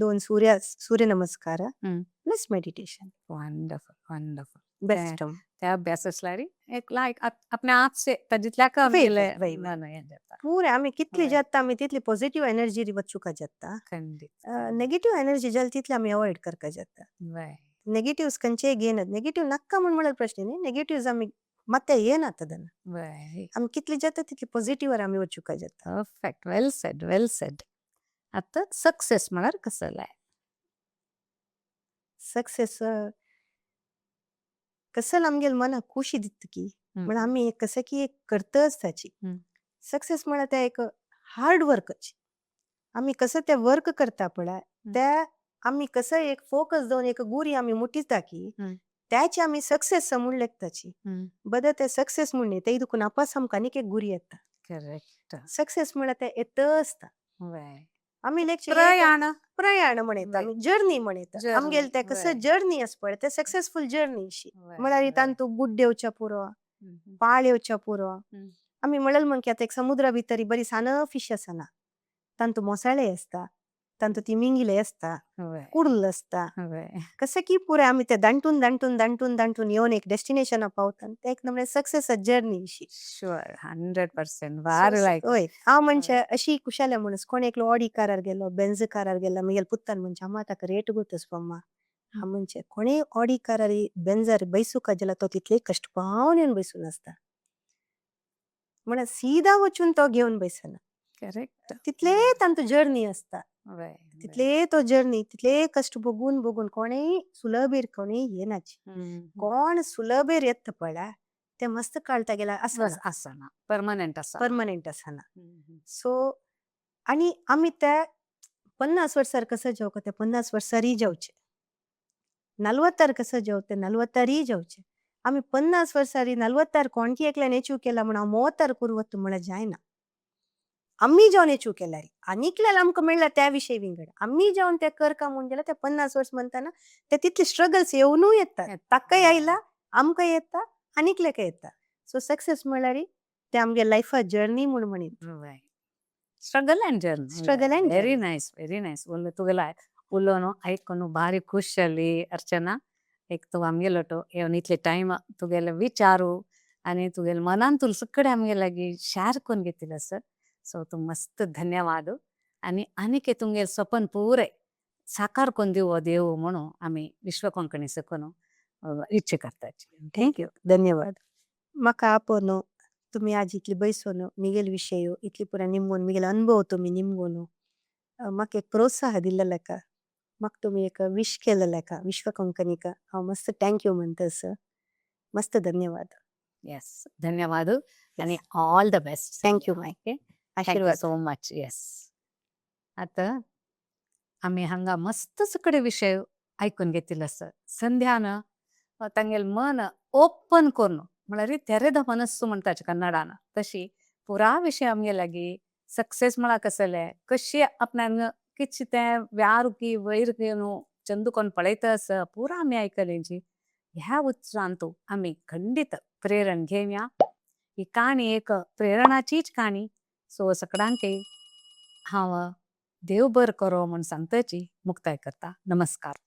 दोन सूर्य सूर्य नमस्कार plus meditation. Wonderful, wonderful. Best. त्या अभ्यास असल्यारी एक लायक आपल्या आप से ताजितल्या कमी वय, वय. जाता. पुरे आमी कितली जाता आमी तितली पॉझिटिव्ह एनर्जी वचूका जाता. नेगेटिव्ह एनर्जी जाली तितली आमी अवॉइड करका जाता. नेगेटिव्स खंयचेय घेयनात. नेगेटिव्ह नाका म्हूण म्हळ्यार प्रश्न न्ही, नेगेटिव्स आमी मात्या येनात तेन्ना. आमी कितली जाता तितली पॉझिटिव्ह आमी वचूका जाता. Perfect, well said, well said. आता सक्सेस म्हळ्यार कसलाय? सक्सेस कसल आमगेल मनाक खुशी दिता की म्हळ्यार आमी एक कसं की एक करतच ताची. सक्सेस म्हळ्यार ते एक हार्ड वर्कची. आमी कसं ते वर्क करता पळय, त्या आमी कसं एक फोकस दवरून एक गुरी आमी मुटिता की त्याची आमी सक्सेस म्हूण लेखताची. बदल ते सक्सेस म्हूण न्ही, ते दुखून आपास आमकां आनीक एक गुरी येता. सक्सेस म्हळ्यार ते येत आसता. आमी लेखचे प्रयाण. प्रयाण म्हणयता आमी, जर्नी म्हणयता. Journey, आमगेले ते कसं जर्नी आसा पळय, ते सक्सेसफूल जर्नी अशी. म्हळ्यार तांतू गुड्डे येवच्या पुरो, पाळ येवच्या पुरो. आमी म्हणल म्हण की आतां एक समुद्रा भितर बरी सान फिश आसना, तांतू मोसाळे आसता, तांतू तिमिंगिले आसता, कुर्ल आसता. कसं की पुरे आमी ते दांटून दांटून दांटून दांटून येवन एक डेस्टिनेशना पावता, ते एक म्हणजे सक्सेस जर्नी अशी. शुअर, 100%, भारी लायक. वय, हांव म्हणजे अशी खुशाल म्हणून कोण एकलो ऑडी कारार गेलो, बेंझ कारार गेलो, मिगेल पुत्तान म्हणजे अम्मा ताका रेट ಗೊತ್ತस पम्मा. हांव म्हणजे कोणेय ऑडी कारार बेंजार बैसूका गेला, तो तितले कष्ट पावन येवन बैसून आसता, म्हळ्यार सीधा वचून तो घेवन बैसना. तितले तांचो जर्नी आसता, तितले तो जर्नी, तितले कष्ट भोगून भोगून. कोणेय सुलभेर कोणेय येनाची. कोण सुलभेर येता पळय, ते मस्त काळता गेला आसना. आसना, परमनंट आसा. परमनंट आसना. सो आनी आमी ते 50 वर्सार कसं जेवका ते 50 वर्सारय जेवचे, 40 कसं जेवते 40ारय जेवचे. आमी 50 वर्सारी 40 कोणकी एकल्यान एचीव केला म्हण हांव 30 करू वता म्हळ्यार जायना. आमी जावन एचीव केल्यार आनीकल्यान आमकां मेळ्ळा त्या विशय विंगड. आमी जावन ते करका म्हूण जाल्यार ते 50 वर्स म्हणटाना ते तितले स्ट्रगल्स येवनूय येतात. ताकाय आयला, आमकां येता, आनीकल्याकय येता. सो सक्सेस म्हळ्यार ते आमगे लायफा जर्नी म्हूण म्हणीत. Struggle and journey. Struggle and very journey. Nice, very nice. तुगेलो उलोवन आयकून भारी खुश जाली अर्चना. एक तूं आमगेलो येवन इतले टायम तुगेले विचारू आनी तुगेले मनान तुल सगळे आमगे लागीं शेअर करून घेतिल्लो सर. सो तूं मस्त धन्यवाद आनी आनीक तुमगेले सपन पुरे साकार करून दिवो देव म्हणून आमी विश्व कोंकणी सकून इच्छा करताची. Thank you, धन्यवाद. म्हाका आपोवन तुमी आज इतली बैसोन मिगेल विशय इतली पुरा निमगून मिगेल अनुभव तुमी निमगून म्हाका एक प्रोत्साह दिल्लेलेका, म्हाका तुमी एक विश केलेलेका विश्व कोंकणीक हांव मस्त thank you म्हणटा सर. मस्त धन्यवाद. येस, धन्यवाद आनी all the best. Thank you my. Okay, thank you. Aashirvaad. So much, yes. आतां आमी हांगा मस्त सगळे विशय आयकून घेतिल्लो सर. संध्यान तांगेले मन ओपन करून, म्हळ्यार ತೆರೆದ ಮನಸ್ಸು म्हणटाचे कन्नडान, तशी पुरा विशय आमगे लागीं सक्सेस म्हळ्यार कसले, कशी आपणान कितशें तें व्यारुकी वयर न्हू चंदू कोन्न पळयता आसा, पुरा आमी आयकलेंची. ह्या उतरांतू आमी खंडीत प्रेरण घेवया. ही काणी एक प्रेरणाचीच काणी. सो सगळ्यांक हांव देव बर करो म्हूण सांगतची मुक्ताय करता. नमस्कार.